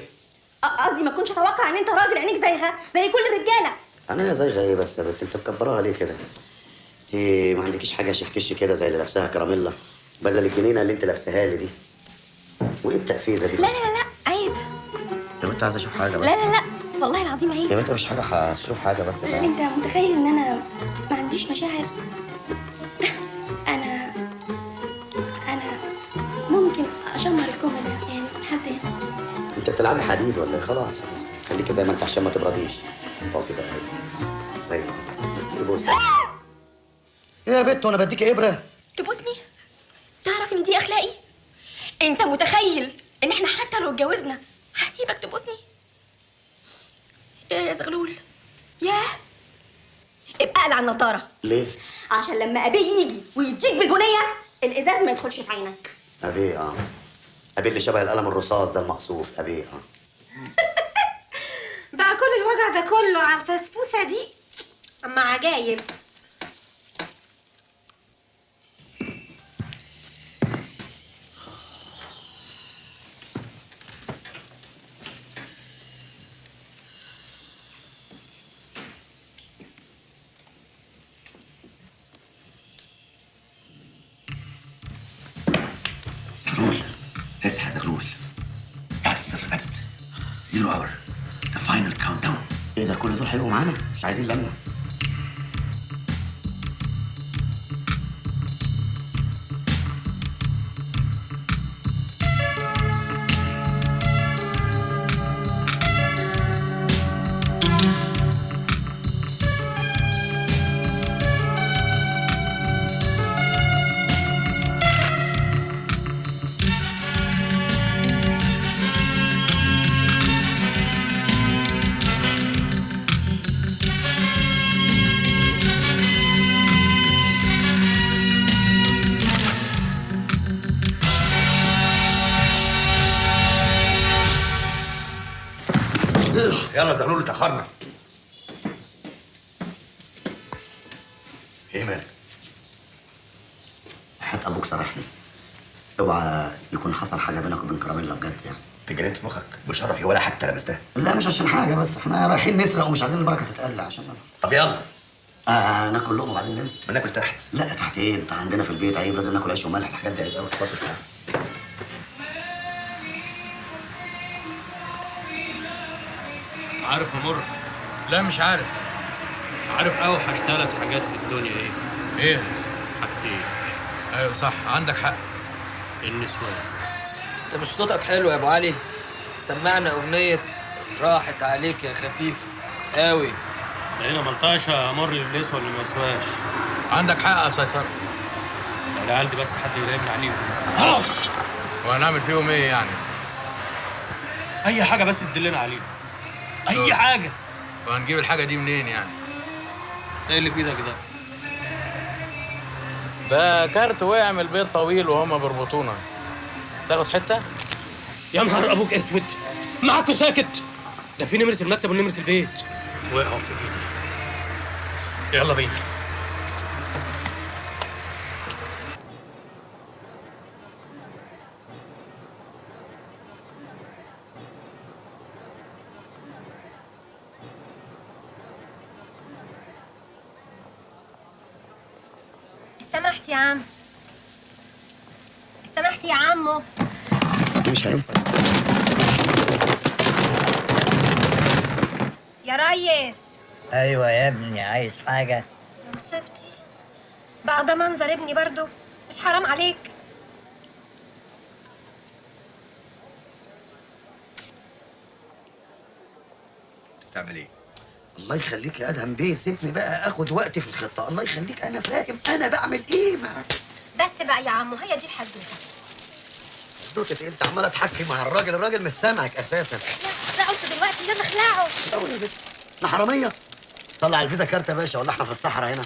قصدي ما كنتش اتوقع ان انت راجل عينيك زيها زي كل الرجالة. انا زي ايه بس يا بنت؟ انت مكبراها ليه كده؟ انت ما عندكيش حاجة شفتش كده زي اللي لابساها كراميلا بدل الجنينة اللي انت لابساها لي دي؟ وايه التقفيزه دي؟ لا لا لا عيب يا بنت، عايزه اشوف حاجة بس. لا لا لا والله العظيم عيب يا بنت، مش حاجة، هشوف حاجة بس. انت متخيل ان انا ما عنديش مشاعر؟ بتلعبي حديد ولا ايه؟ خلاص خلاص خليكي زي ما انت عشان ما تبرديش. اقفي بقى زي ما انت. بوسي. ايه يا بت وانا بديكي ابره؟ تبوسني؟ تعرف ان دي اخلاقي؟ انت متخيل ان احنا حتى لو اتجوزنا هسيبك تبوسني؟ ايه يا زغلول؟ ياه، ابقى اقلع النضارة. ليه؟ عشان لما ابي يجي ويديك بالبنيه الازاز ما يدخلش في عينك. ابي ابي اللي شبه القلم الرصاص ده المقصوف. ابي بقى كل الوجع ده كله على الفسفوسه دي؟ اما عجايب. زغلول، اصحى يا زغلول، ساعة الصفر بدت. zero hour، the final countdown. ايه ده كل دول هيبقوا معانا؟ مش عايزين لمه. يلا زغلول اتأخرنا. ايه مالك؟ حياة ابوك سامحني، اوعى يكون حصل حاجة بينك وبين كراميلا بجد يعني. انت جننت في مخك؟ بشرفي ولا حتى لمستها. لا مش عشان حاجة، بس احنا رايحين نسرق ومش عايزين البركة تتقلع عشان. طب يلا ناكل لقمة وبعدين ننزل. ما ناكل تحت. لا تحت ايه؟ انت عندنا في البيت عيب، لازم ناكل عيش وملح، الحاجات دي عيب قوي. اتفضل. عارف يا مر؟ لا مش عارف. عارف اوحش 3 حاجات في الدنيا ايه؟ ايه؟ حاجتين. ايوه صح، عندك حق. النسوان. انت مش صوتك حلو يا ابو علي؟ سمعنا اغنية راحت عليك يا خفيف قوي. لقينا ملطشه يا مر اللي يسوى واللي ما يسواش. عندك حق يا سيطرة. العيال دي بس حد يلاقينا عليهم. وهنعمل فيهم ايه يعني؟ اي حاجة بس تدلنا عليهم. اي حاجة. وهنجيب الحاجة دي منين يعني؟ ايه اللي في ايدك ده؟ ده كارت وقع من البيت طويل وهما بيربطونا. تاخد حتة؟ يا نهار ابوك اسود، معاكوا ساكت. ده في نمره المكتب ونمره البيت. وقعوا في ايدي. يلا بينا. سمحت يا عم، سمحت يا عمو. مش هينفع يا ريس. ايوه يا ابني، عايز حاجة؟ يا مصيبتي بقى ده منظر ابني برضه؟ مش حرام عليك؟ بتعمل ايه؟ الله يخليك يا ادهم بيه، سيبني بقى اخد وقتي في الخطة. الله يخليك انا فاهم انا بعمل ايه معاك. بس بقى يا عمو، هي دي الحدوتة. حدوتة ايه؟ انت عماله تحكي مع الراجل، الراجل مش سامعك اساسا. لا قلت دلوقتي يلا اخلعه. يا بت احنا حرامية؟ طلع الفيزا كارت يا باشا ولا احنا في الصحراء هنا؟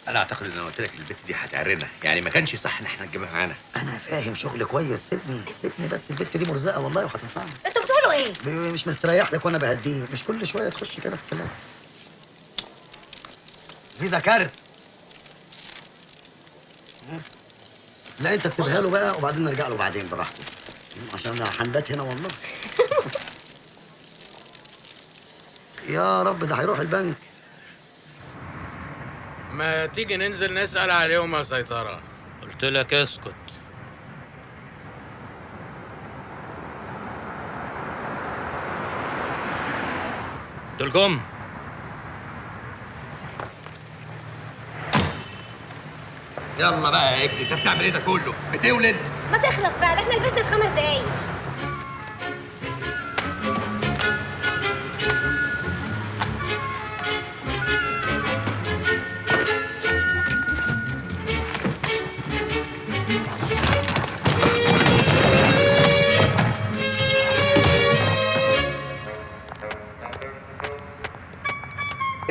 انا اعتقد ان انا قلت لك البت دي هتعرنا، يعني ما كانش صح ان احنا نجيبها معانا. انا فاهم شغل كويس، سيبني سيبني بس، البت دي مرزقه والله وهتنفعنا. انتوا بتقولوا ايه؟ مش مستريح لك وانا بهديه، مش كل شوية تخش كده في الكلام. فيزا كارت. لا انت تسيبها له بقى وبعدين نرجع له بعدين براحته، عشان هنبات هنا والله. يا رب ده هيروح البنك. ما تيجي ننزل نسأل عليهم يا سيطرة؟ قلت لك اسكت. دول جم. يلا بقى يا ابني، انت بتعمل ايه ده كله؟ بتولد؟ ما تخلص بقى، ده احنا لبسنا في 5 دقايق.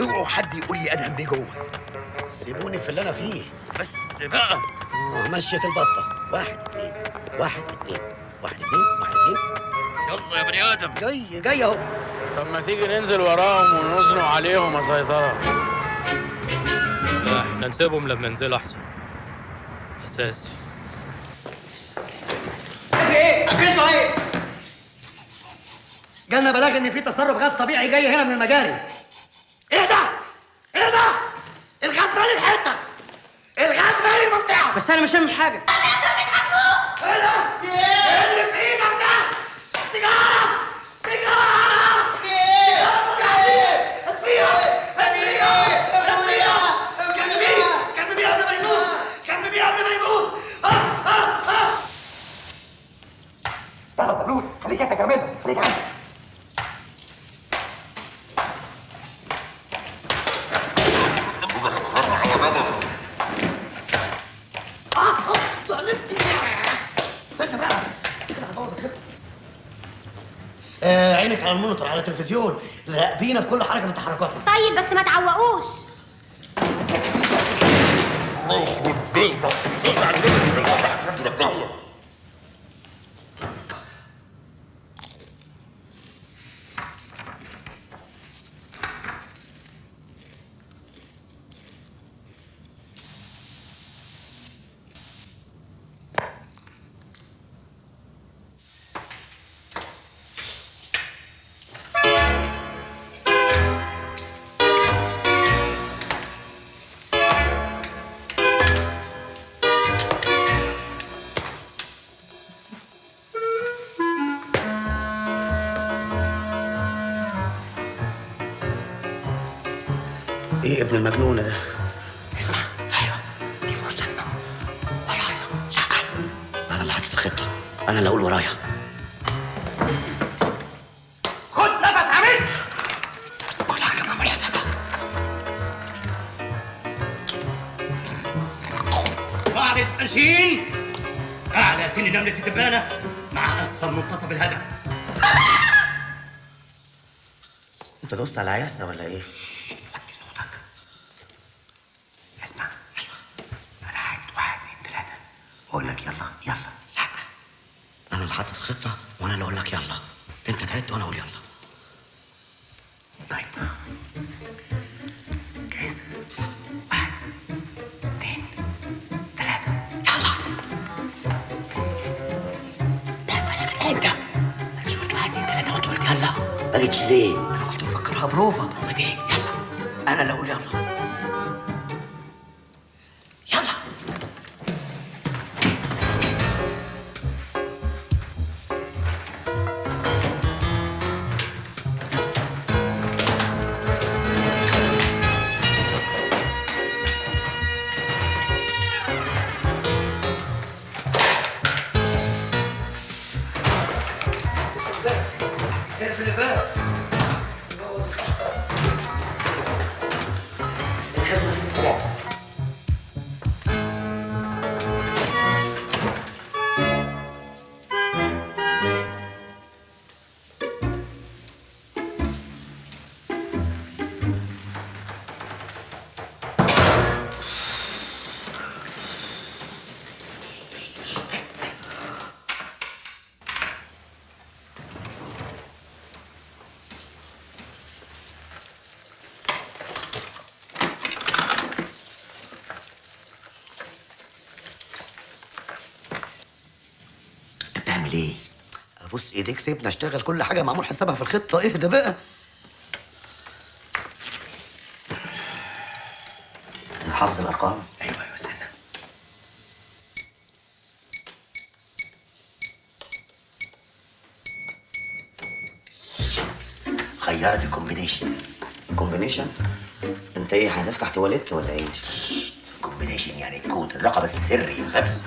اوعوا حد يقول لي ادهم بيه جوه. سيبوني في اللي انا فيه بس بقى. مشيت البطة. 1 2 1 2 1 2 1 2. يلا يا بني ادم. جاي جاي اهو. طب ما تيجي ننزل وراهم ونزنق عليهم يا سيطرة. لا احنا نسيبهم لما ننزل احسن. اساسي. ايه؟ قفلتوا ايه؟ جالنا بلاغ ان في تسرب غاز طبيعي جاي هنا من المجاري. ايه ده؟ ايه ده؟ الغاز مالي الحتة. الغاز مالي المنطقة. بس انا مش فاهم حاجة. ايه ده؟ ايه اللي في ايدك ده؟ سيجارة! سيجارة! ايه؟ اطفيها! اطفيها! اطفيها! كلميه! كلميه قبل ما يموت! كلميه قبل ما يموت! يلا زبلول خليك انت كمان، خليك عندك. استنى بقى كده هبوظ الخطة. عينك على ال monitor على التلفزيون، راقبينا في كل حركة من تحركاتنا. طيب بس ما تعوقوش. الله يخرب بيتك، ايه عندنا في داهية. ايه ابن المجنونة ده؟ اسمع. ايوه دي فرصتنا. ورايا. لا انا اللي حاطط الخطة، انا اللي اقول ورايا. خد نفس عميق. كل حاجة معمول حسابها. قاعدة التنشين أعلى سن نملة الدبانة مع أسفل منتصف الهدف. أنت دوست على عرسة ولا إيه؟ اسمع. ايوه انا هعد 1 2 3 واقول لك يلا يلا. لا انا اللي حاطط الخطة وانا اللي اقول لك يلا، انت تعد وانا اقول يلا. طيب جاهز؟ 1 2 3 يلا. طيب انا كده انت انا مش قلت 1 2 3 وانت قلت يلا؟ ما جيتش ليه؟ انا كنت مفكرها بروفه. بروفه ايه؟ يلا انا اللي اقول يلا. اقفل الباب. الخزنة في الطلاق. ليه؟ ابوس ايديك سيبنا اشتغل، كل حاجة معمول حسابها في الخطة. اهدى بقى. انت حافظ الارقام؟ ايوه ايوه استنى. غيرت ال combination. ال combination؟ انت ايه هتفتح تواليت ولا ايه؟ combination يعني الكود، الرقم السري يا غبي.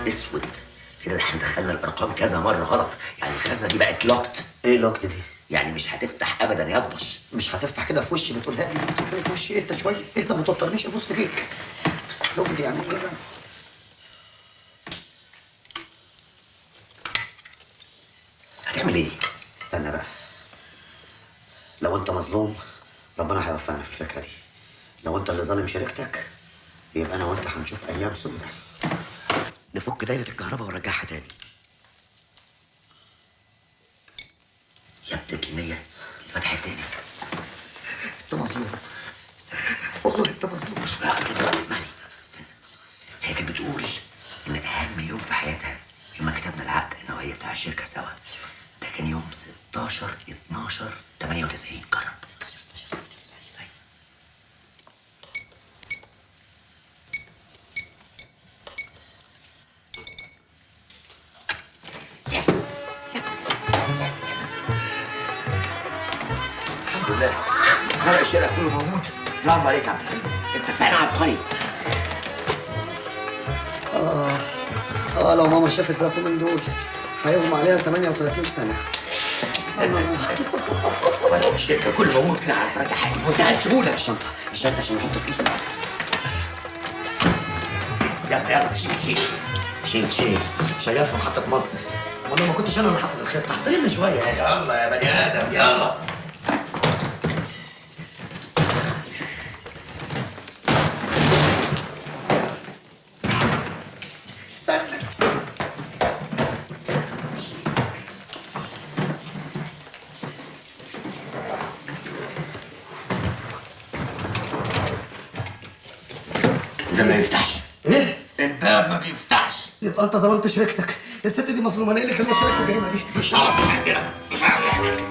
اسود كده، احنا دخلنا الارقام كذا مرة غلط، يعني الخزنة دي بقت locked. ايه locked دي؟ يعني مش هتفتح ابدا يا طبش. مش هتفتح كده في وشي، بتقولها لي بتقولها في وشي. اهدى شوية، اهدى، ما توترنيش، ابوس ايديك. لوجد يعني ايه بقى؟ هتعمل ايه؟ استنى بقى. لو انت مظلوم ربنا هيوفقنا في الفكرة دي. لو انت اللي ظالم شريكتك يبقى انا وانت هنشوف ايام سودة. نفك دايرة الكهرباء ونرجعها تاني. يا ابن الجنيه اتفتحت تاني. انت مظلوم. استنى والله انت مظلوم. مش وقت دلوقتي، اسمعني استنى. هي كانت بتقول ان اهم يوم في حياتها يوم ما كتبنا العقد انا وهي بتاع الشركة سوا. ده كان يوم 16/12/98. جرب 16/12/98. طيب yes الحمد لله ورق الشارع كله موجود. برافو عليك يا عبد الحليم، انت فعلا عبقري. لو ماما شافت بقى كل دول هيغمى عليها 38 سنة. ورق الشركة كله موجود كده، عارف ارجع حقي بمنتهى السهولة. الشنطة الشنطة عشان احط فلوس. يلا يلا شيل شيل شيل شيل. شغال في محطة مصر. والله ما كنتش انا اللي حاطط الخطة، احترمني شوية يعني. يلا يا بني آدم يلا. ده ما يفتحش. ايه؟ الباب ما بيفتحش. يبقى انت ظلمت شريكتك، الست دي مظلومة، انا ايه اللي خلاني اشارك في الجريمة دي؟ مش هعرف احكي، مش هعرف احكي.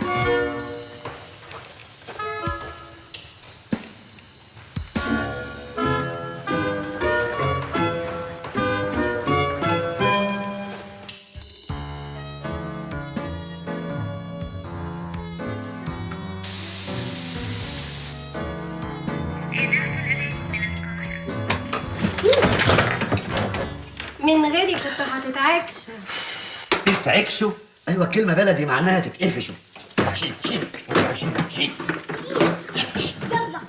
من غيري كنت هتتعكش. تتعكشوا؟ ايوه كلمة بلدي معناها تتقفشوا. طب شيل شيل شيل شيل. يلا.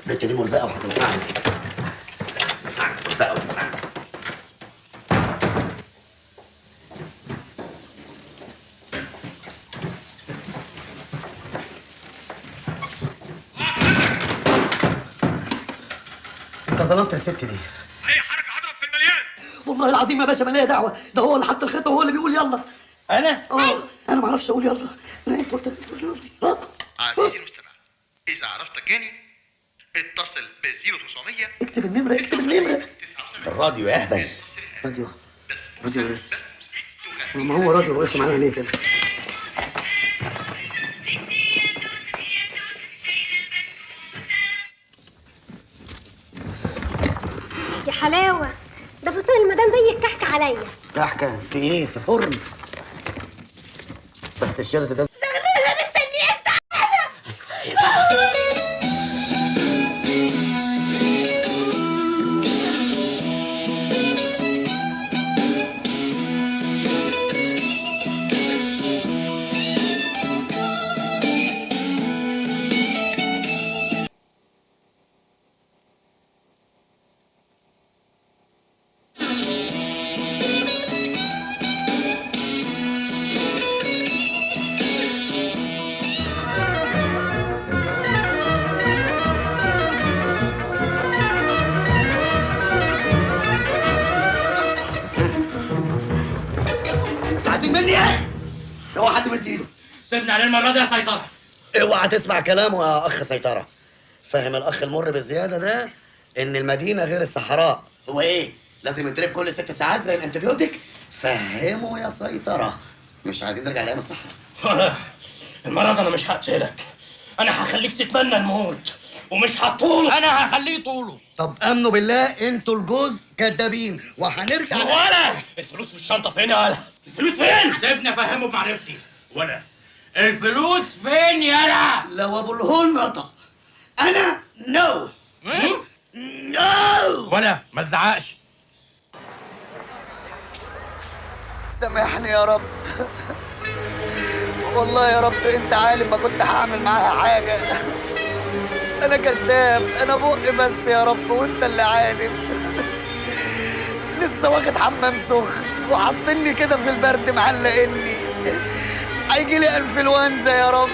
البت دي مرزقه وهتنفعني. مرزقه وتنفعني. انت ظلمت الست دي. اي حركة هضرب في المليان. والله العظيم يا باشا ما ليا دعوه، ده هو اللي حط الخطة وهو اللي بيقول يلا. انا؟ انا ما اعرفش اقول يلا. لا انت قلت. عزيزي المستمع، اذا عرفت الجاني اتصل ب 0900. اكتب النمرة، اكتب النمرة. ده الراديو يا اهبل. راديو راديو ايه؟ ما هو راديو وقف معانا ليه كده؟ يا حلاوة، ده فستان المدام زي الكحك عليا. كحكه؟ انت ايه في فرن؟ بس الشرز ده زغلولة مستنياك. تعالى. اوعى حد مد ايده. سيبني عليه المرة دي يا سيطرة. اوعى تسمع كلامه يا اخ سيطرة. فاهم الاخ المر بالزيادة ده ان المدينة غير الصحراء. هو ايه؟ لازم يتضرب كل 6 ساعات زي ال antibiotic؟ فهمه يا سيطرة، مش عايزين نرجع لايام الصحراء. المرة دي انا مش هقتلك، انا هخليك تتمنى الموت ومش هطوله. انا هخليه طوله. طب امنوا بالله انتوا الجوز كدابين وهنرجع. ولا الفلوس في الشنطة فين يا ولا؟ الفلوس فين؟ سيبني افهمه بمعرفتي. ولا الفلوس فين يالا؟ لو ابو الهول نطق انا no no. ولا ما تزعقش. سامحني يا رب. والله يا رب انت عالم ما كنت هعمل معاها حاجة. انا كذاب، انا بق بس يا رب وانت اللي عالم. لسه واخد حمام سخن وحاطيني كده في البرد معلقني، هيجي لي انفلونزا يا رب.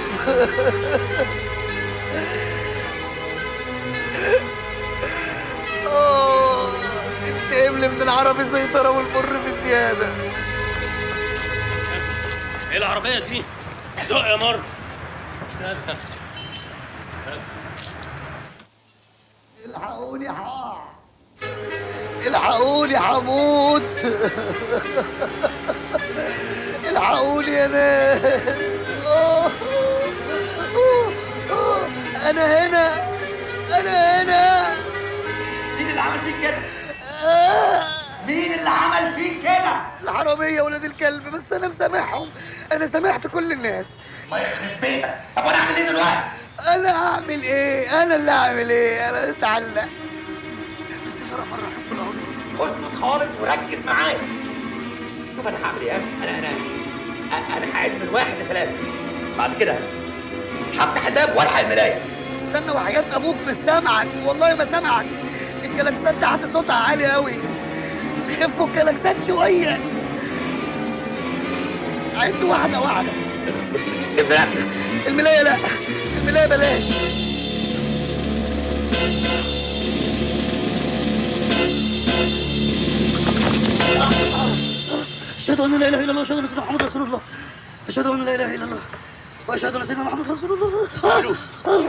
انت قبل من العربي سيطرة والمر بزيادة. ايه العربية دي؟ زق يا مر. الحقوني هقع، الحقوني هموت، الحقوني يا ناس. انا هنا، انا هنا. مين اللي عمل فيك كده؟ مين اللي عمل فيك كده؟ الحرامية ولاد الكلب، بس انا مسامحهم، انا سامحت كل الناس. الله يخرب بيتك، طب وانا اعمل ايه دلوقتي؟ انا هعمل ايه؟ انا اللي هعمل ايه؟ انا اتعلق. بسم الله الرحمن الرحيم. اسكت خالص وركز معايا. شوف انا هعمل ايه. انا هعد من 1 ل 3، بعد كده هفتح الباب والحق الملايه. استنى وحياة ابوك مش سامعك، والله ما سامعك. الكلاكسات تحت صوتها عالي قوي. خفوا الكلاكسات شوية. عد واحدة واحدة. استنى سيبني ركز. الملايه لا، الملايه بلاش. أشهد أن لا إله إلا الله وأشهد أن سيدنا محمد رسول الله. أشهد أن لا إله إلا الله وأشهد أن سيدنا محمد رسول الله. فلوس،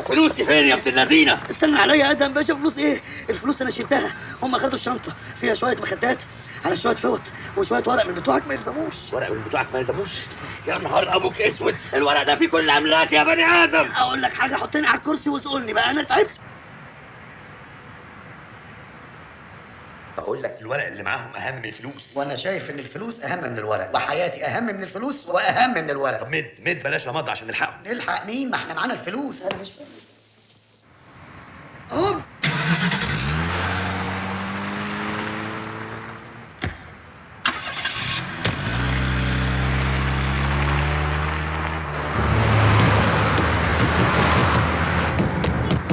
فلوسي فين يا ابن اللذينة؟ استنى عليا يا أدهم باشا. فلوس إيه؟ الفلوس أنا شلتها، هم خدوا الشنطة فيها شوية مخدات على شوية فوط وشوية ورق من بتوعك ما يلزموش. ورق من بتوعك ما يلزموش؟ يا نهار أبوك أسود، الورق ده فيه كل أملاك يا بني آدم. أقول لك حاجة، حطني على الكرسي واسألني بقى، أنا تعبت. بقول لك الورق اللي معاهم اهم من الفلوس. وانا شايف ان الفلوس اهم من الورق، وحياتي اهم من الفلوس واهم من الورق. طب مد مد بلاش لمض عشان نلحقهم. نلحق مين؟ ما احنا معانا الفلوس. انا مش فاهم. اهم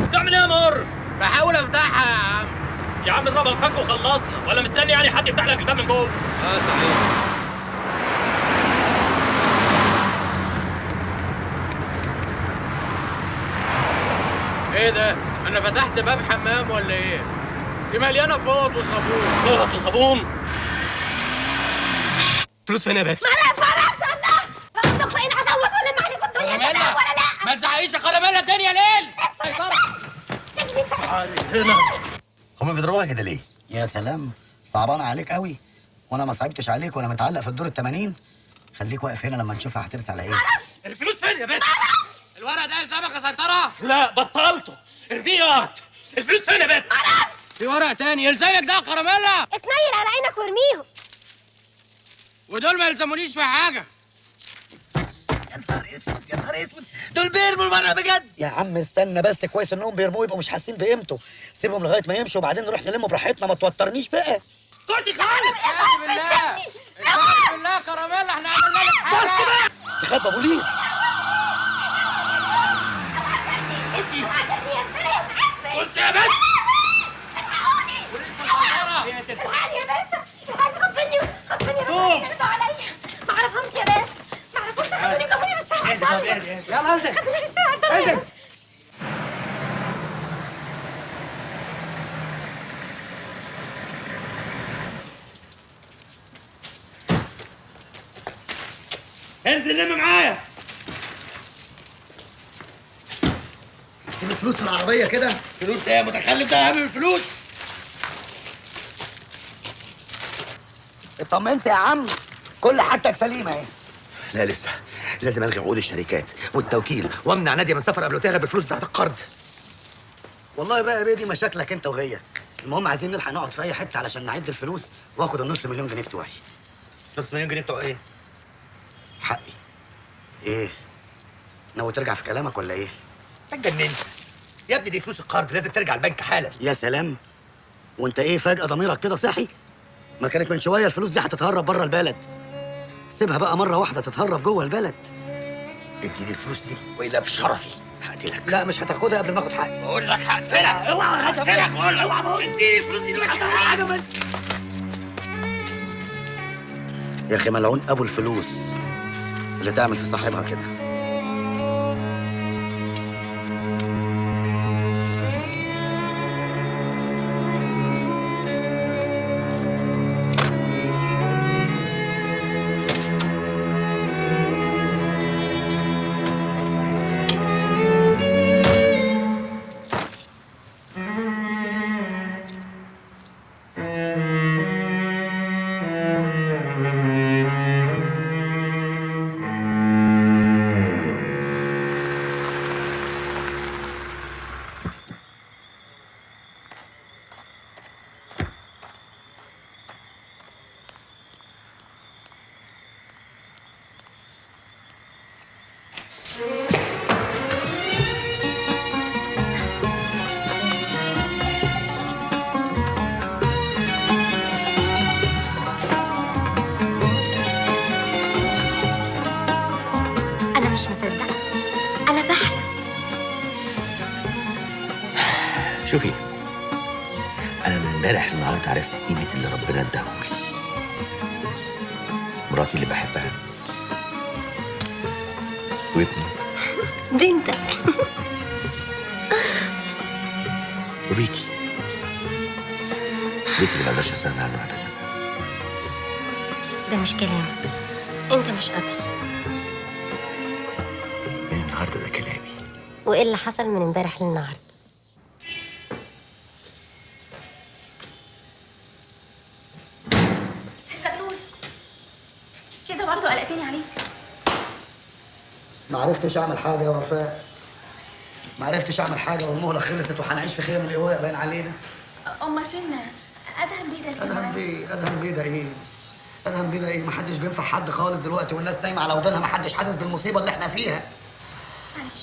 بتعمل ايه يا مر؟ بحاول افتحها يا عم. يا عم اضربها الفك وخلصنا، ولا مستني يعني حد يفتح لك الباب من جوه؟ اه صحيح. ايه ده؟ انا فتحت باب حمام ولا ايه؟ دي مليانة فوط وصابون. فوط وصابون؟ فلوس فين يا باشا؟ معرفش الله. بقول لكم ايه، هدوت ولا عليكم الدنيا تمام ولا لا؟ ما تزعقيش يا كراميلا، الدنيا ليل. سيبني انت. هنا هما بيضربوها كده ليه؟ يا سلام، صعبان عليك قوي، وانا ما صعبتش عليك وانا متعلق في الدور ال80. خليك واقف هنا لما نشوفها هترسى على ايه. معرفش الفلوس فين يا بنت؟ معرفش. الورق ده يلزمك يا سيطرة؟ لا بطلته، ارميه يا الفلوس فين يا بنت؟ معرفش. في ورق تاني يلزمك ده يا كراميلا؟ اتنيل على عينك وارميهم. ودول ما يلزمونيش في حاجة. يا نهار اسود، يا نهار اسود، دول بيرموا الورق بجد. يا عم استنى بس، كويس انهم بيرموه يبقوا مش حاسين بقيمته. سيبهم لغاية ما يمشوا وبعدين نروح نلمه براحتنا. ما توترنيش بقى. اسكتي خالص. بالله بالله يا كراميلا، احنا عملنا لك حاجة. استخبى بوليس. بصي يا بنت. الحقوني، الحقني يا باشا، الحقني، خد مني، خد مني يا باشا، خدوا عليا. ما اعرفهمش يا باشا، ما اعرفهمش، خدوني جابوني في الشارع الضلمة. يلا انزل، خدوني في الشارع الضلمة يا باشا. انزل لم معايا. سيب الفلوس في العربية كده. فلوس ايه يا متخلف؟ ده اهم من الفلوس. اطمنت يا عم، كل حاجتك سليمة اهي. لا لسه، لازم الغي عقود الشركات والتوكيل وامنع ناديه من السفر قبل ما تهرب بالفلوس بتاعت القرض. والله بقى يا بيه دي مشاكلك انت وهي. المهم عايزين نلحق نقعد في اي حتة علشان نعد الفلوس واخد النص مليون جنيه بتوعي. نص مليون جنيه بتوع ايه؟ حقي. ايه؟ ناوي ترجع في كلامك ولا ايه؟ انت اتجننت يا ابني، دي فلوس القرض لازم ترجع البنك حالا. يا سلام، وانت ايه فجأة ضميرك كده صحي؟ ما كانت من شوية الفلوس دي هتتهرب بره البلد. سيبها بقى مرة واحدة تتهرب جوه البلد. اديني الفلوس دي والا بشرفي هقتلك. لا مش هتاخدها قبل ما اخد حقي. بقول لك هقتلك. اوعى هقتلك بقول لك. اوعى اديني الفلوس دي دلوقتي. يا اخي ملعون ابو الفلوس اللي تعمل في صاحبها كده. شوفي، أنا من امبارح النهارده عرفت قيمة اللي ربنا اداهولي. مراتي اللي بحبها وابني بنتك وبيتي، بيتي اللي ما اقدرش استغنى عنه أبدا. ده مش كلامك، أنت مش قادر. من النهارده ده كلامي. وإيه اللي حصل من امبارح للنهاردة؟ كده برضه قلقتني عليك. ما عرفتش اعمل حاجة يا وفاء، ما عرفتش اعمل حاجة، والمهله خلصت وهنعيش في خيم الايواء باين علينا. امال فين ادهم بيه ده؟ ادهم بيه، ادهم بيه ده ايه؟ ادهم بيه ده ايه؟ ما حدش بينفع حد خالص دلوقتي، والناس نايمة على ودانها، ما حدش حاسس بالمصيبه اللي احنا فيها. معلش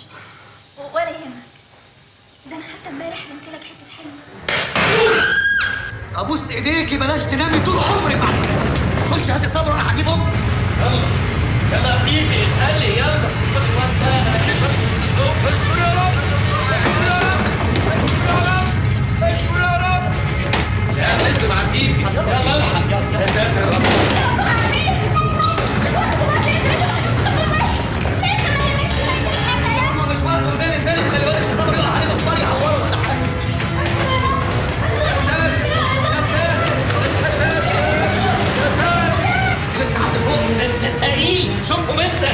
ولا يهمك، ده انا حتى امبارح حلمت لك حتة حلم. ابوس ايديكي، بلاش تنامي طول عمرك بعد كده. خش هاتي صبر وانا هجيب امي. يلا يلا يا فيفي اسألي، يلا خد الواد ده، انا كده شاطر في الفلوس. اشكر يا رب، اشكر يا رب، اشكر يا رب، اشكر يا رب. يا نزل مع فيفي، يلا الحق. يا ساتر يا رب. مش وقته، انزلي انزلي، خلي بالك صبر يقع عليه مسمار يعوره ولا حاجة. لسه حد فوق؟ ده انت سعيد، شوفهم انت.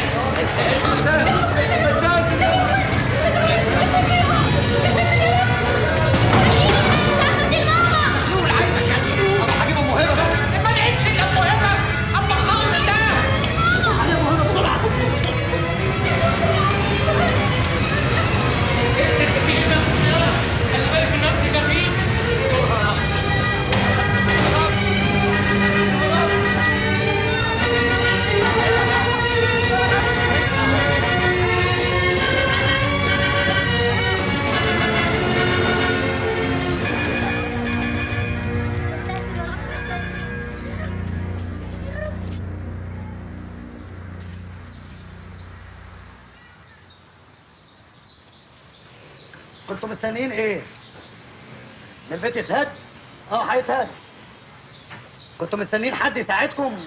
هجيب ام هبه بس. ما لقيتش الا ام هبه، اما خاطر الله. هجيب ام هبه بسرعة. امسك فينا، خلي بالك من نفسك يا فيفي. كنتوا مستنيين ايه؟ ان البيت يتهد؟ اه هيتهد. كنتوا مستنيين حد يساعدكم؟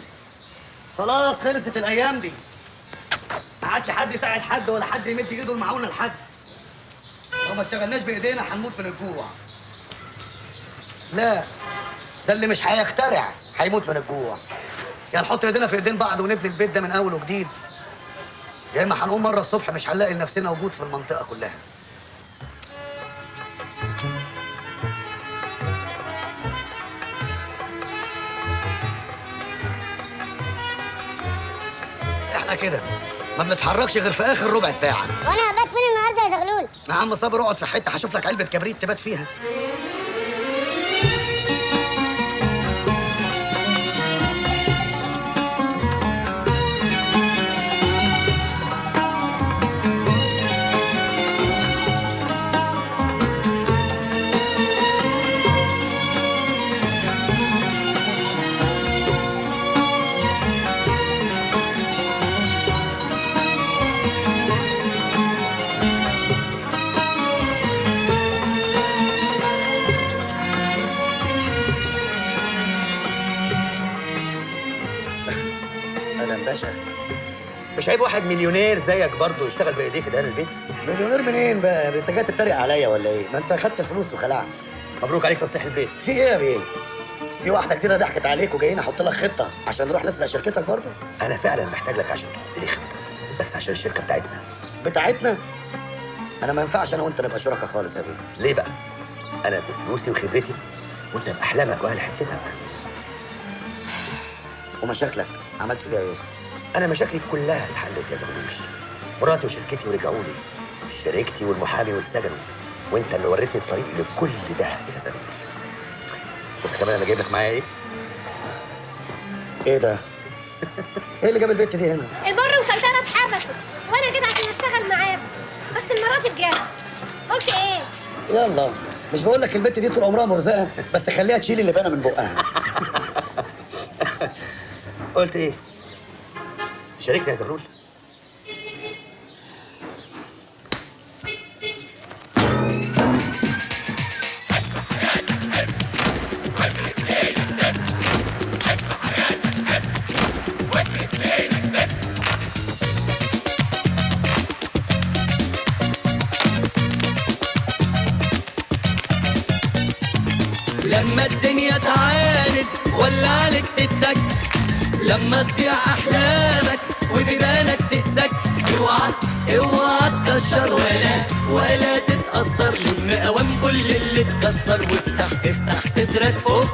خلاص خلصت الايام دي. ما عادش حد يساعد حد ولا حد يمد ايده المعونة لحد. لو ما اشتغلناش بايدينا هنموت من الجوع. لا، ده اللي مش هيخترع هيموت من الجوع. يا نحط ايدينا في ايدين بعض ونبني البيت ده من اول وجديد، يا اما هنقوم مرة الصبح مش هنلاقي لنفسنا وجود في المنطقة كلها. احنا كده ما بنتحركش غير في اخر ربع ساعة. وانا هبات فين النهارده يا زغلول؟ يا عم صابر اقعد في حتة، هشوف لك علبة كبريت تبات فيها. مش عيب واحد مليونير زيك برضه يشتغل بايديه في دهان البيت؟ مليونير منين بقى؟ انت جاي تتريق عليا ولا ايه؟ ما انت خدت الفلوس وخلعت. مبروك عليك تصليح البيت. في ايه يا بيه؟ في واحدة كتيرة ضحكت عليك وجايين احط لك خطه عشان نروح نسرق شركتك برضه؟ انا فعلا محتاج لك عشان تحط لي خطه، بس عشان الشركة بتاعتنا. بتاعتنا؟ انا ما ينفعش انا وانت نبقى شركاء خالص يا بيه. ليه بقى؟ انا بفلوسي وخبرتي وانت باحلامك واهل حتتك. ومشاكلك عملت فيها ايه؟ انا مشاكلي كلها اتحلت يا زغلول. مراتي وشركتي ورجعوا لي، شركتي والمحامي واتسجنوا، وانت اللي وريتني الطريق لكل ده يا زغلول. بص كمان انا جايب لك معايا ايه؟ ايه ده؟ ايه اللي جاب البت دي هنا؟ البر وسلطنه اتحبسوا وانا جيت عشان اشتغل معاهم، بس المرة دي بجد. قلت ايه؟ يلا مش بقول لك البت دي طول عمرها مرزقه، بس خليها تشيل اللي بقى من بقها. قلت ايه؟ تشاركني يا زغلول؟ لما الدنيا تعاند ولا عليك تتك، لما تضيع احلامك وبيبانك تتسك، اوعى اوعى تكشر ولا تتأثر، لم قوام كل اللي اتكسر وافتح افتح صدرك فوق.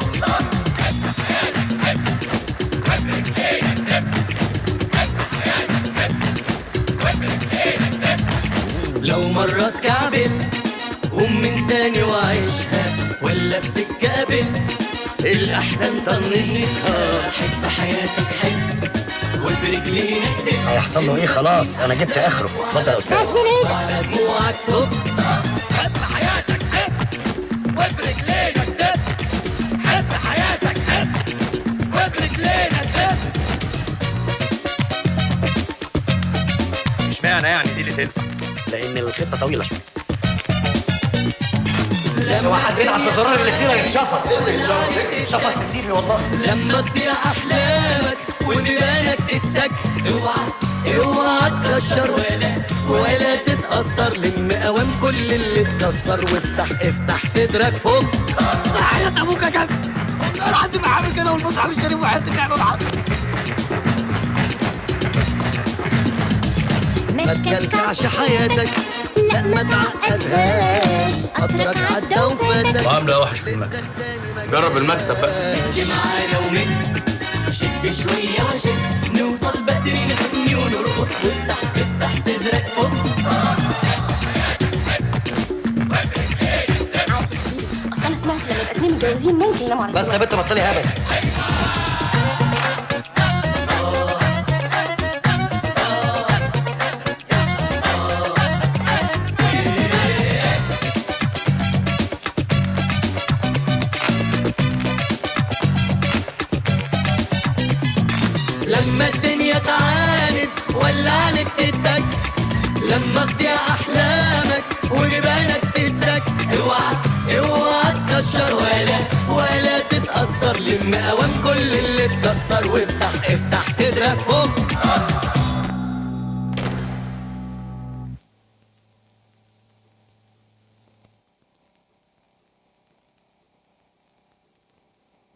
لو مرة اتكعبلت قوم من تاني وعيشها، ولا في سكة قابلت الأحزان طنشها، حب حياتك حب وبرجلينك دب. هيحصل له ايه؟ خلاص انا جبت اخره. اتفضل يا استاذ. وعلى دموعك صب. حب حياتك حب وبرجلينك دب، حب حياتك حب وبرجلينك دب. اشمعنى يعني دي اللي تنفع؟ لان الخطة طويلة شوية. لو واحد بيلعب في زرار اللي يتشفط يتشفط كتير والله. لما تضيع احلامك وبيبانك تتسك، اوعى اوعى تكشر ولا تتأثر، لم قوام كل اللي اتكسر وافتح افتح صدرك فوق. حياة ابوك يا جد، والله العظيم عامل كده والمصحف الشريف وحياة الكعبة العظيم. ما تكلكعش حياتك، لا ما تعقدهاش، قدرك عدى وفاتك. وعامله وحش في المكتب، جرب المكتب بقى. مد معانا ومد، شد شوية وشد، نوصل بدري نغني ونرقص، وافتح افتح صدرك فوق. اصل انا سمعت لما يبقى اتنين متجوزين ممكن يناموا على بس يا بنت بطلي هبل. لما الدنيا تعاند ولا عليك تتك، لما تضيع احلامك وجبانك تسك، اوعى اوعى تكشر ولا تتأثر، لم